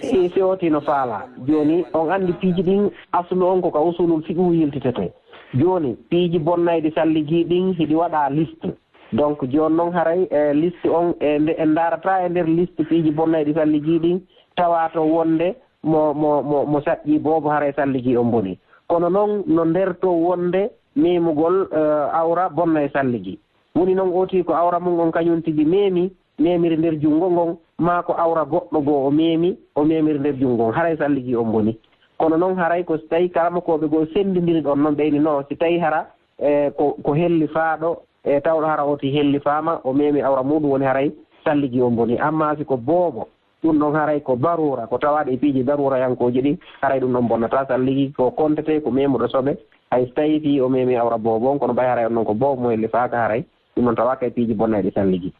Eey, si ooti no faalaa. Jooni, on anndi piiji ɗin, aslu on ko ka usulul fiqhu yiltitetee. Jooni, piiji bonnayɗi salligi ɗin, hiɗi waɗaa liste. Donc, jooni non haray, e liste on, e nde, en ndaarataa e nder liste piiji bonnayɗi salligi ɗin, tawa to wonde mo, mo, mo, mo saƴƴii boobo haray salligi on bonii. Kono non, no nder to wonde memugol, eh, awra bonnay salligi. Woni noon ooti ko awra mum on kañum tigi memi, memiri nder junngo ngon, maa ko awra goɗɗo goo o memi, o memiri nder junngo ngon. Haray salligi on boni. Kono noon haray ko si tawi karamakooɓe goo senndindiri ɗon noon ɓeyni no, si tawi hara, e, ko, ko hellifaaɗo, e, tawɗo hara ooti hellifaama, o memi awra muuɗum woni haray salligi on boni. Amma si ko boobo, ɗum ɗon haray ko daruura, ko tawaaɗo e piiji daruurayankooji ɗin, haray ɗum ɗon bonnataa salligi, ko kontetee ko memuɗo soɓe, hay so tawii fii o memi awra boobo on, kono ɓay haray on ɗon ko boobo mo hellifaaka haray, ɗum ɗon tawaaka e piiji bonnayɗi salligi.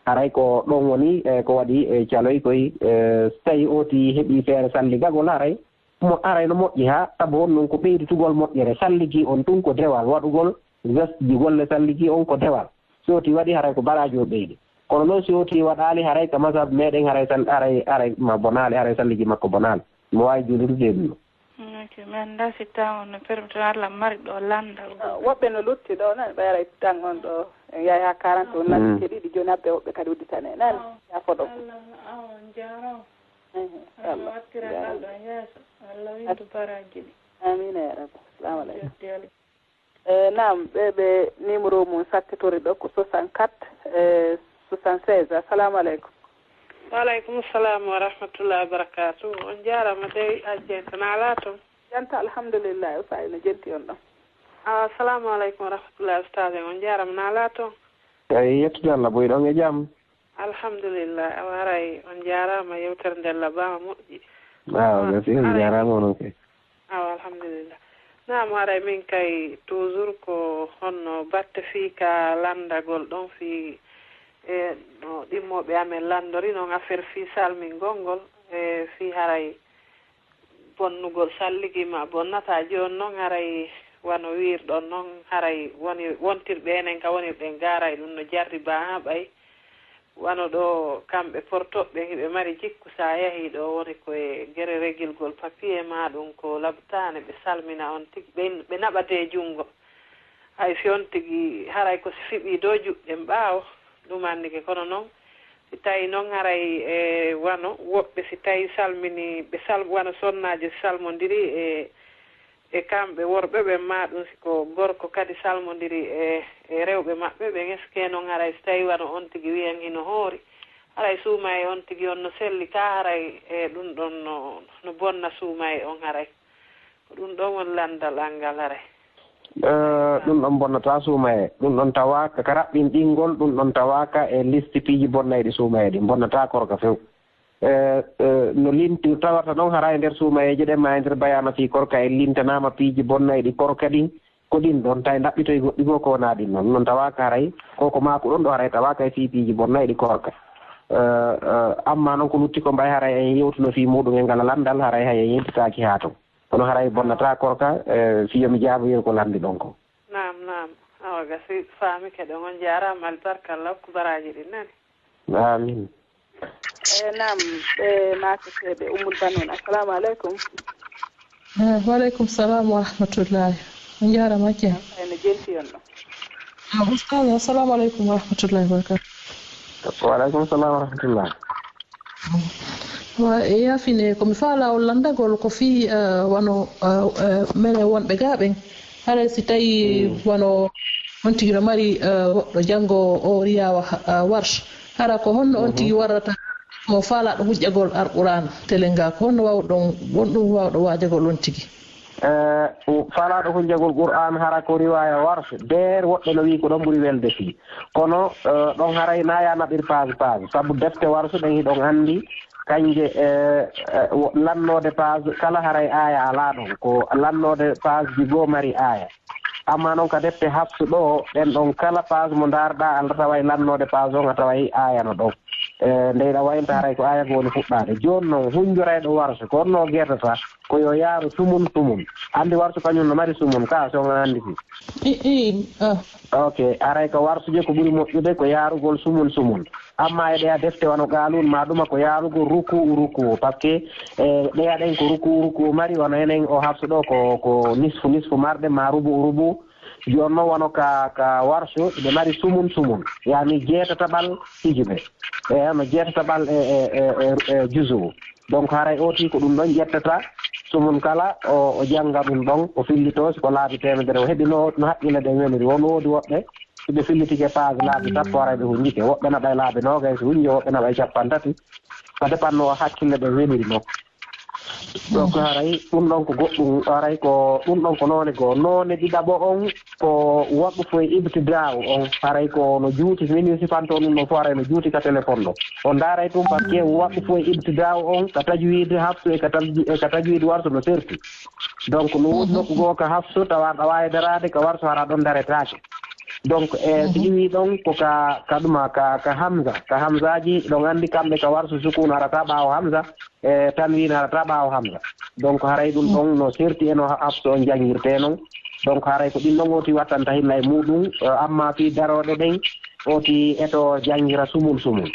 Haray ko ɗon woni, e, ko waɗi, e, caloy koy, e, so tawii ooti heɓii feere salligagol haray, mo haray no moƴƴi haa, sabu on ɗum ko ɓeyditugol moƴƴere salligi on ɗum ko dewal waɗugol geste ji golle salligi on ko dewal. Si ooti waɗi haray ko baraaji o ɓeydi. Kono noon si ooti waɗaali haray ka mazhab meɗen haray sal-, haray, haray ma bonaali, haray salligi makko bonaali. Mo waawi juulirde e ɗum. Ok, mi anndaa si tan on no permettre Allah mari ɗo lanndal. Ah, woɓɓe no lutti ɗo nan, ɓe aray tan on ɗo, en yahay haa quarante, on nani, mm, ke ɗiɗi, jooni abbe woɓɓe kadi udditane. Nani? Ah, ya fodo. Allah, ah, on jaaraama. Mhm, Allah wattira ngal ɗo yeeso. Allah windu baraaji ɗi. Amiin ya Rabbi. Assalamu aleykum. Jotti Allah. Eh, naam, ɓe, ɓe numéro mum sakkitori ɗo ko soixante-quatre, eh, soixante-seize. Assalamu aleykum. Wa aleykum salam wa rahmatullahi wa barakatuh. On jaaraama dey, Hajji Anta, na alaa toon? Janta, alhamdulillah, Oustaz, no jenti on ɗon? Ah, assalamu aleykum wa rahmatullahi, Oustaz, on jaaraama, na alaa toon? Eey, yettude Allah, boy ɗon e jam? Alhamdulillah, awa haray on jaaraama, yewtere nde labaama moƴƴi. Awa, awa, merci, on haray jaaraama onon kay. Awa, alhamdulillah. Naam, haray min kay toujours ko honno batte fii ka lanndagol ɗon fii, e, no ɗimmooɓe amen lanndori noon affaire fii salmingol ngol, e, fii haray bonnugol salligi ma bonnataa. Jooni noon haray wano wiirɗon noon, haray woni, wontirɓe enen ka wonirɗen gaaray ɗum no jarribaa haa ɓay. Wano ɗo kamɓe portoɓe hiɓe mari jikku, so a yahii ɗo woni ko e gere regilgol papier ma ɗum ko labtaane, ɓe salmina on tigi, ɓe, ɓe naɓate junngo. Hay si on tigi haray ko si fiɓii dow juɗɗen ɓaawo, ɗum anndike. Kono noon, si tawii noon haray, e, wano woɓɓe, si tawii salminii, ɓe sal-, wano sonnaajo, si salmondirii e, E kamɓe worɓe ɓen, maa ɗum si ko gorko kadi salmondiri e, e rewɓe maɓɓe ɓen, est-ce que noon haray si tawii wano on tigi wiyan hino hoori, haray suumaye on tigi on no selli ka, haray e ɗum ɗon no, no bonna suumaye on haray? Ko ɗum ɗon woni lanndal an ngal haray. Eh, ɗum ɗon bonnataa suumaye. Ɗum ɗon tawaaka ka raɓɓinɗingol, ɗum ɗon tawaaka e liste piiji bonnayɗi suumaye ɗin. Bonnataa korka few. Eh, eh, no limti, tawata noon haray nder suumayeeje ɗen maa e nder bayaana fii korka en lintanaama piiji bonnayɗi korka ɗin, ko ɗin ɗon, tawi ɗaɓɓitoy goɗɗi goo ko wonaa ɗin noon. Noon tawaaka haray, ko ko maaku ɗon ɗo haray tawaaka e fii piiji bonnayɗi korka. Eh, eh, ammaa noon ko lutti ko mbay haray en yewtuno fii muuɗum e ngal lanndal, haray hay en yentitaaki haa ton. Kono haray bonnataa korka, eh, si yo mi jaaboyir ko lanndi ɗon ko. Naam, naam. Awa gasi, faamike ɗon. On jaaraama, albarkalla, okku baraaji ɗin nani. Amin. E naam, ɓe maakateeɓe Ummul Banuun. Assalamu aleykum. Eh, wa aleykum salam wa rahmatullahi. On jaaraama, Hajiya. Ene jenti on ɗo. Ah, Ustaz, assalamu aleykum wa rahmatullahi wa barakatuh. Wa aleykum salam wa rahmatullah. Wa e yaafine, ko mi faalaa on lanndagol ko fii, eh, wano, eh, eh, menen wonɓe gaa ɓen. Haray si tawii wano on tigi no mari, eh, goɗɗo janngo o riwaayaa, eh, Warsh. Hara ko honno on tigi warrata mo faalaaɗo hujjagol Alqur'aana telenga? Ko honno waawɗon, wonɗum waawɗo waajagol on tigi? Eh, faalaaɗo hujjagol Qur'aan hara ko riwaaya Warsh, deer woɓɓe no wi'i ko ɗon ɓuri welde fii. Kono, eh, ɗon haray na ya naɓir page page. Sabu defte Warsh ɗen hiɗon anndi, kanje, eh, eh, wo-, lannoode page kala haray aaya alaa ɗon. Ko lannoode page ji goo mari aaya. Ammaa noon ka defte Hafsu ɗoo, ɗen ɗon kala page mo ndaarɗaa, a taway lannoode page on, a taway aaya no ɗon. Eh, nde hiɗa waylita haray ko aaya goo woni fuɗɗaade. Jooni noon, hunjorayɗo Warsh, ko honno o gertata? Ko yo yaaru sumun sumun. Anndi Warsh kañum no mari sumun, ka so on anndi fii. I, i, ah. Ok, haray ka Warsh je ko ɓuri moƴƴude ko yaarugol sumun sumun. Ammaa e ɗeya defte wano Qaaluun maa ɗuma ko yaarugol ruku'u ruku'u. Parce que, eh, ɗeya ɗen ko ruku'u ruku'u mari, wano enen o Hafsu ɗoo ko, ko nisfu nisfu marɗe maa rubu'u rubu'u. Jooni noon wano ka, ka Warsh, ɓe mari sumun sumun. Yaani jeetataɓal hijuɓe. E no jeetataɓal e, e, e, e, e juzu. Donc haray o tigi ko ɗum ɗon ƴettata, sumun kala, o, o jannga ɗum ɗon, o fillitoo, si ko laabi teemedere o heɓi, no, no haqqille ɗen weliri. Won woodi woɓɓe, si ɓe fillitike page laabi sappo, haray ɓe hunjike. Woɓɓe naɓay laabi noogay, si hunji, woɓɓe naɓay cappanɗe tati. Ka dépend no hakkille ɗen weliri non. Donc haray ɗum ɗon ko goɗɗum, haray ko ɗum ɗon ko noone goo. Noone ɗiɗaɓo on, ko waqfu e ibtidaa'u on, haray ko no juuti, min mi sifanto ɗum ɗon fof, haray no juuti ka téléphone ɗo. On ndaaray ɗum, parce que waqfu e ibtidaa'u on, ka tajwid Hafsu e ka taj-, e ka tajwid Warsh no serti. Donc no woodi nokku goo ka Hafsu, tawa aɗa waawi daraade, ka Warsh hara ɗon daretaake. Donc, e, si iwi ɗon ko ka, ka ɗuma, ka, ka Hamza, ka Hamzaaji, ɗon anndi kamɓe ka Warsh sukun harata ɓaawo Hamza, e tanwin harata ɓaawo Hamza. Donc haray ɗum ɗon no serti e no Hafsu on janngirtee non. Donc haray ko ɗin ɗon o tigi wattanta hilla e muuɗum, eh, ammaa fii darooɗe ɗen, o tigi eto janngira sumul sumul.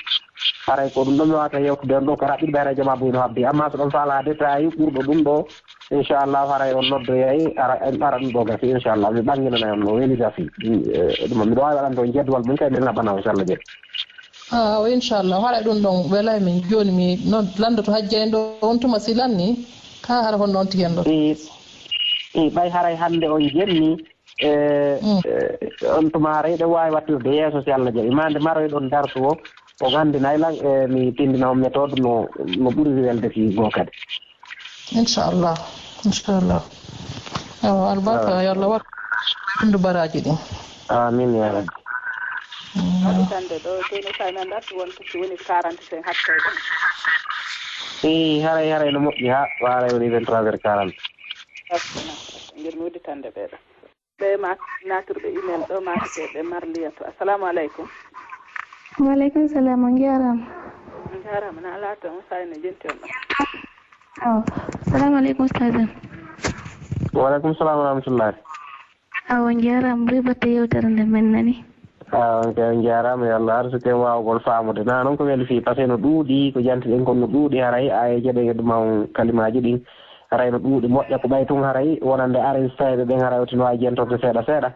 Haray ko ɗum ɗon mi waawata yewtude on ɗoo ko raɓɓiɗo ɓe, haray jamaa buy no habdi. Ammaa so ɗon faalaa détail ɓurɗo ɗum ɗoo, inchallah haray on noddoyay, ara, en ara ɗum ɗoo gasi, inchallah. Mi ɓannginanay on no weli gasi. Eh, ɗum miɗo waawi waɗande on jadwal mum kay, mi naɓana on, inchallah jeɗɗi. Ah, o inchallah, haray ɗum ɗon welay min. Jooni mi noon lanndoto Hajja en ɗo, on tuma si lanni, ka hara honno on tigi en ɗo? I, i, ɓay haray hannde on jenni, e, e, on tuma haray ɗo waawi wattirde yeeso si Allah jaɓi. Maa nde maroyɗon darsu o, o ganndinay lan, e, mi tindina on méthode no, no ɓuri welde fii goo kadi. Inchallah, inchallah. Awa, albarka, yo Allah waɗ ɓenndu baraaji ɗin. Amin, ya Rabbi. Waɗitande ɗo, jooni ka men dartu won ko woni quarante-cinq hakkay ɗo. Ii, haray, haray no moƴƴi, ha, haray woni vingt-trois heures quarante. Ngir mi udditande ɓe ɗo. Ɓe ma-, naatirɓe email ɗo, maakete ɓe Marliyatu. Assalamu aleykum. Wa aleykum salam, on njaaraama. On njaaraama, na laata on, sa ene jenti on ɗo. Awa. Assalamu aleykum, Ustaz. Wa aleykum salam wa rahmatullahi. Awa, on njaaraama, mboy batte yewtere nde men nani. Ah, on kay on njaaraama, yo Allah arsuku en waawgol faamude. Na noon ko weli fii, parce que no ɗuuɗi, ko jantiɗen kon no ɗuuɗi, haray aayeeje ɗen e ɗuma on kalimaaji ɗin. Haray no ɗuuɗi, moƴƴa ko ɓay tun haray wonande enregistrayɓe ɓen, haray o tino waawi jentorde seeɗa seeɗa.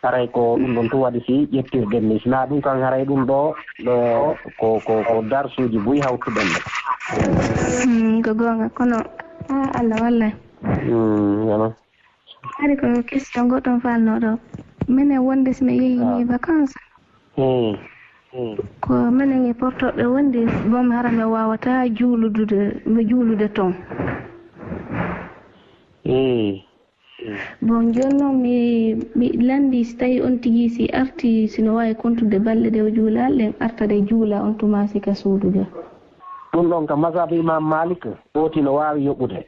Haray ko ɗum ɗon tun waɗi si ƴettirɗen ni. Si na ɗum kan haray ɗum ɗo, ɗo ko, ko, ko darsuuji buy hawtuɗen ɗo. Hmm, ko goonga, kono, ah, Allah wallay. Hmm, ano. Hari ko question goɗɗo mi falno ɗo. Minen wonde si mi yehi ni vacances. Hmm. Hmm. Ko minen e portoɓe wondi, bon, hara mi wawata juuludude, mi juulude toon. Hmm. Bon, jooni noon mi, mi lanndi si tawi on tigi si arti, si no waawi kontude balɗe ɗe o juulaali ɗen, arta ɗe juula on tuma si ka suudu ga. Ɗum ɗon ka mazhabu Imam Malik, ooti no waawi yoɓude.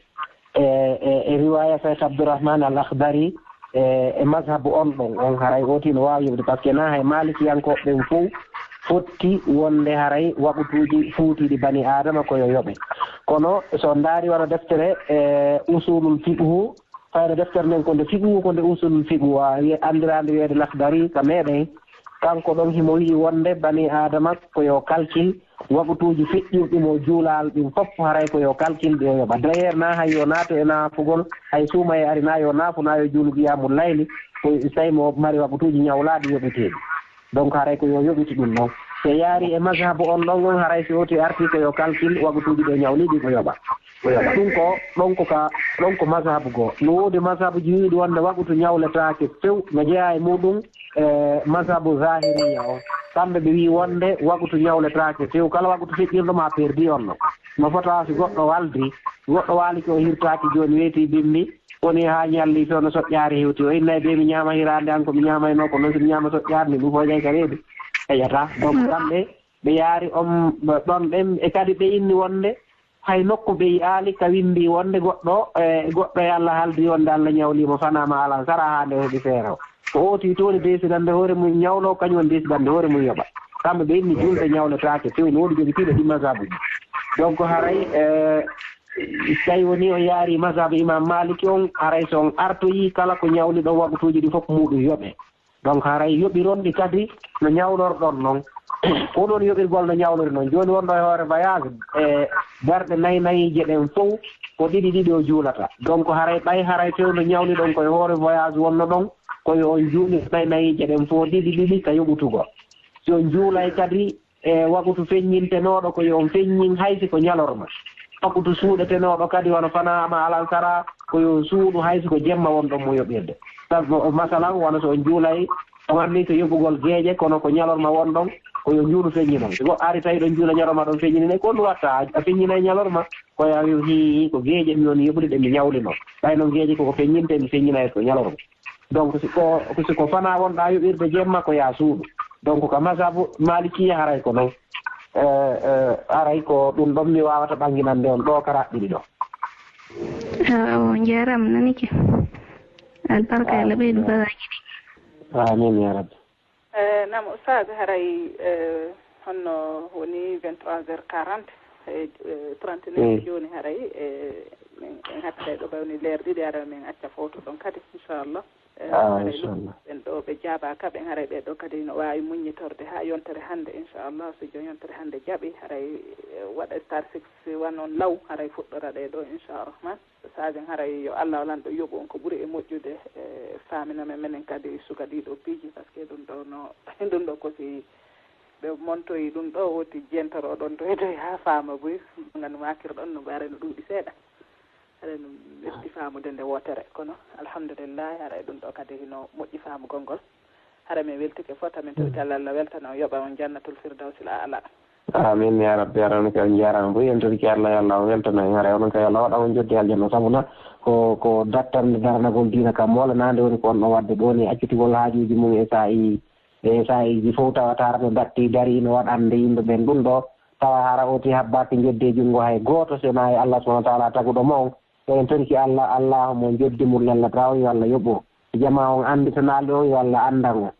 E, e, e riwaya Cheikh Abdourahman Al Akhdari, e, e mazhabu on ɗon, on haray ooti no waawi yoɓude, par ce que na hay Malikiyankooɓe ɓen fow fotti wonde haray waqutuuji fuutiiɗi bani Aadama ko yo yoɓe. Kono so ndaari wano deftere, e, Usulul Fiqhu, fayda deftere nden ko nde fiqhu, ko nde usulul fiqhu, a wiye, anndiraande wiyeede Lakhdari ka meɗen. Kanko ɗon himo wi'i wonde bani Aadama ko yo kalkil waqutuuji feƴƴirɗi mo juulaali ɗin fof, haray ko yo kalkil ɗi o yoɓa. D'ailleurs, na hay yo naatu e naafugol, hay suuma e ari na yo naafu, na yo juulu qiyamul layli, ko tawi mo mari waqutuuji ñawlaaɗi yoɓeteeɗi. Donc, haray ko yo yoɓitu ɗum ɗon. So yaari e mazhabu on ɗon, on haray si oti arti ko yo kalkil waqutuuji ɗi o ñawli ɗi ko yoɓa. Ko yoɓa. Ɗum ko, ɗon ko ka, ɗon ko mazhabu goo. No woodi mazhabuji wi'iɗi wonde waqutu ñawletaake few, no jeyaa e muɗum, e mazhabu zahiriya o. Kamɓe ɓe wi'i wonde waqutu ñawletaake few, kala waqutu feƴƴirɗo ma perdi on ɗon. No fota si goɗɗo waldi, goɗɗo waalike o hirtaaki jooni weeti bimbi, woni haa ñalli so no soƴƴaari hewti. O innay be mi ñaama hiraande an ko mi ñaamayno ko non si mi ñaama soƴƴaari ni ɗum fof jay ka reedu. Heƴata. Donc kamɓe ɓe yaari on ɗon ɗen e kadi ɓe inni wonde hay nokku ɓe yi'aali ka windi wonde goɗɗo, e, goɗɗo e Allah haldi wonde Allah ñawlimo fanaama alan sara haa nde heɓi feere o. Ko ooti tooni desidande hoore mum ñawlo, kañum woni desidande hoore mum yoɓa. Kamɓe ɓe inni julɓe ñawletaake few no woodi jogitiiɓe ɗi mazhabuji. Donc haray, e, tawi woni o yaari mazhabu Imam Maliki on, haray so on artoyi kala ko ñawliɗon waqutuuji ɗi fof muɗum yoɓe. Donc haray yoɓiron ɗi kadi no ñawlorɗon non. Ko ɗon yoɓirgol no ñawlori non. Jooni wonɗo e hoore voyage e darɗe nayi nayiije ɗen fow ko ɗiɗi ɗiɗi o juulata. Donc haray ɓay haray fewndo ñawliɗon ko e hoore voyage wonno ɗon, ko yo on juuli nayi nayiije ɗen fow ɗiɗi ɗiɗi ka yoɓutugol. Si on juulay kadi e waqutu feññintenooɗo ko yo on feññin hay si ko ñalorma. Waqutu suuɗetenooɗo kadi wano fanaama alansara ko yo suuɗu hay si ko jemma wonɗon mo yoɓirde. Sabu, masalan, wano so on juulay, on anndi ko yoɓugol geeƴe, kono ko ñalorma wonɗon, ko yo njuulu feññinon. Si goɗɗo ari tawi ɗon juula ñalorma ɗon feññinine, ko ɗum watta, a feññinay ñalorma, ko ya wi'u hii, ko geeƴe mi woni yoɓude ɗe mi ñawlino. Ɓay non geeƴe koko feññinte, mi feññinay ko ñalorma. Donc, si ko, si ko fana wonɗa yoɓirde jemma, ko ya suuɗu. Donc, ka mazhabu Malikiya haray ko non. Eh, eh, haray ko ɗum ɗon mi wawata ɓanginande on ɗo ka raɓɓiɗi ɗo. Awa, on jarama nanike. Albarka, Allah ɓeydu baraji ɗi. Amin ya rabbi. Eh, nam Oustaz, haray, eh, honno woni vingt-trois heures quarante, eh, eh, trente-neuf jooni haray, eh, min, min hatta ɗo ɓay woni leer ɗiɗi, ara min acca foto ɗon kadi, inchallah. Eh, ah, haray inchallah. Ɓen ɗo ɓe jaabaka, ɓen haray ɓe ɗo kadi no waawi muññitorde haa yontere hannde, inchallah. So jooni yontere hannde jaɓi, haray, eh, waɗa star six one on law, haray fuɗɗora ɗe ɗo, inchallah. Sadio haray yo Allah lanɗo yoɓu on ko ɓuri e moƴƴude, e faamina men menen kadi suka ɗiɗo piiji, par ce que ɗum ɗo no, ɗum ɗo ko si ɓe montoyi ɗum ɗo woti jentoro ɗon to etoy haa faama buy, ngam makir ɗon no ɓaare no ɗuuɗi seeɗa. Haray no metti faamude nde wootere, kono alhamdulillahi haray ɗum ɗo kadi hino moƴƴi faamugol ngol. Haray min weltike fof, tamin to Alla, Allah weltana on, yoɓa on jannatul firdawsil a'la. Amin ya rabbi, aran kay on jarama boy, en toriki Allah, yo Allah o weltana en, haray onon kay Allah waɗa on jodde aljanna, sabu na ko, ko dattande daranagol diina ka moolanande woni ko on ɗo wadde ɗo ni, accitugol haajuji mum e sa'i, e sa'iji fof tawata hara no datti dari no waɗande yimɓe ɓen ɗum ɗo, tawa hara oti habbaki jodde junngo hay gooto, so na e Allah subhanahu wa ta'ala taguɗo mo on. Eɗen toriki Allah, Allah mo joddi mum lallata on, yo Allah yoɓu. Jama on annditanaali on, yo Allah anndan on.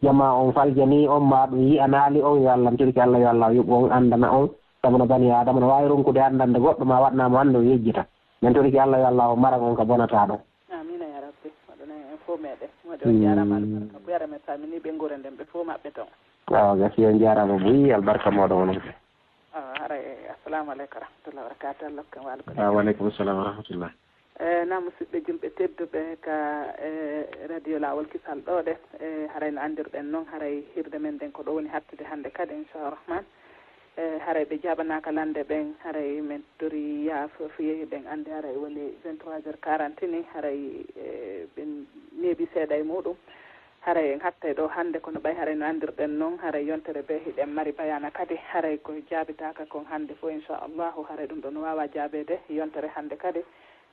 Jama on faljani on, ma ɗum yi'anaali on, yo Allah, en toriki Allah, yo Allah yoɓu on, anndana on. Sabu no bani Adama no waawi ronkude anndande goɗɗo, ma waɗna mo hannde o yejjita. Men toriki Allah, yo Allah o maran on ka bonata ɗon. Amina ya rabbi. Waɗana en fof meɗen. Waɗi on jarama albarka. Buyara men famini ɓe nguure nden ɓe fof maɓɓe ton. Awa gasi, on jarama buy, albarka moɗon onon. Awa, haray, assalamu aleykum wa rahmatullahi wa barakatuh. Allah hokku en waalugo. Ah, wa aleykum salam wa rahmatullah. Eh, na musidɓe julɓe tedduɓe ka, eh, radio Laawol Kisal ɗo ɗe, eh, haray no anndirɗen noon, haray hirde men nden ko ɗo woni hattude hannde kadi, inchallah rahman. E haray ɓe jaabanaaka lande ɓen, haray men tori yaafo fiye, ɓen anndi haray woni vingt-trois heures quarante ni, haray e, ɓen neeɓi seeɗa e muuɗum. Haray en hattay ɗo hannde, kono ɓay haray no anndirɗen non, haray yontere bee hiɗen mari bayaana kadi, haray ko jaabitaaka kon hannde fof, inchallahu, haray ɗum ɗo no waawa jaabeede yontere hannde kadi.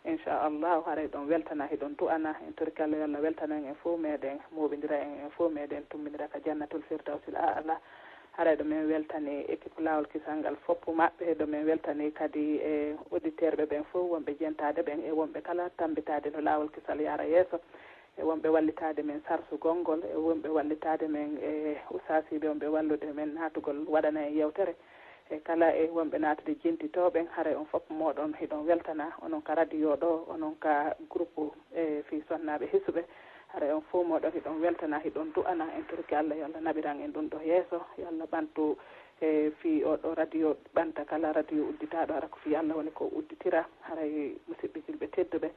Inchallahu, haray ɗon weltana, hiɗon du'ana, en torki Allah yo Allah weltano en en fof meɗen, mooɓindira en en fof meɗen, tummbindira ka jannatul firdawsil a'la. Haray ɗo men weltani équipe Laawol Kisal ngal fof maɓɓe, ɗo men weltani kadi e auditeur ɓe ɓen fof, wonɓe jentaade ɓen e wonɓe kala tammbitaade no Laawol Kisal yaara yeeso, e wonɓe wallitaade men sarsugol ngol, e wonɓe wallitaade men e usaasiiɓe, wonɓe wallude men naatugol waɗana en yewtere. E kala e wonɓe naatude jentitooɓe, haray on fof mooɗon hiɗon weltana, onon ka radio ɗo, onon ka groupe e fii sonnaaɓe hisuɓe, haray on fof mooɗon hiɗon weltana, hiɗon du'ana, en torki Allah yo Allah naɓiran en ɗum ɗo yeeso, yo Allah ɓantu e fii oo ɗo radio ɓanta kala radio udditaaɗo, hara ko fii Allah woni ko udditira, haray musiɓɓe julɓe tedduɓe,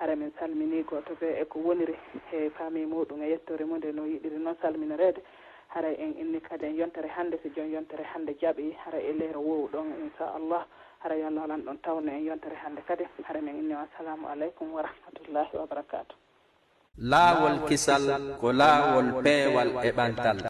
haray min salminii gooto bee e ko woniri e famille muuɗum e yettoore mum nde no yiɗiri noon salminoreede. Haray en inni kadi en yontere hannde, si joom yontere hannde jaɓii, haray e leero woowu ɗon, inchallah, haray yo Allah walan ɗon tawno en yontere hannde kadi. Haray men inni on assalamu aleykum wa rahmatullahi wa barakatuh. Laawol kisal ko laawol peewal e ɓantal.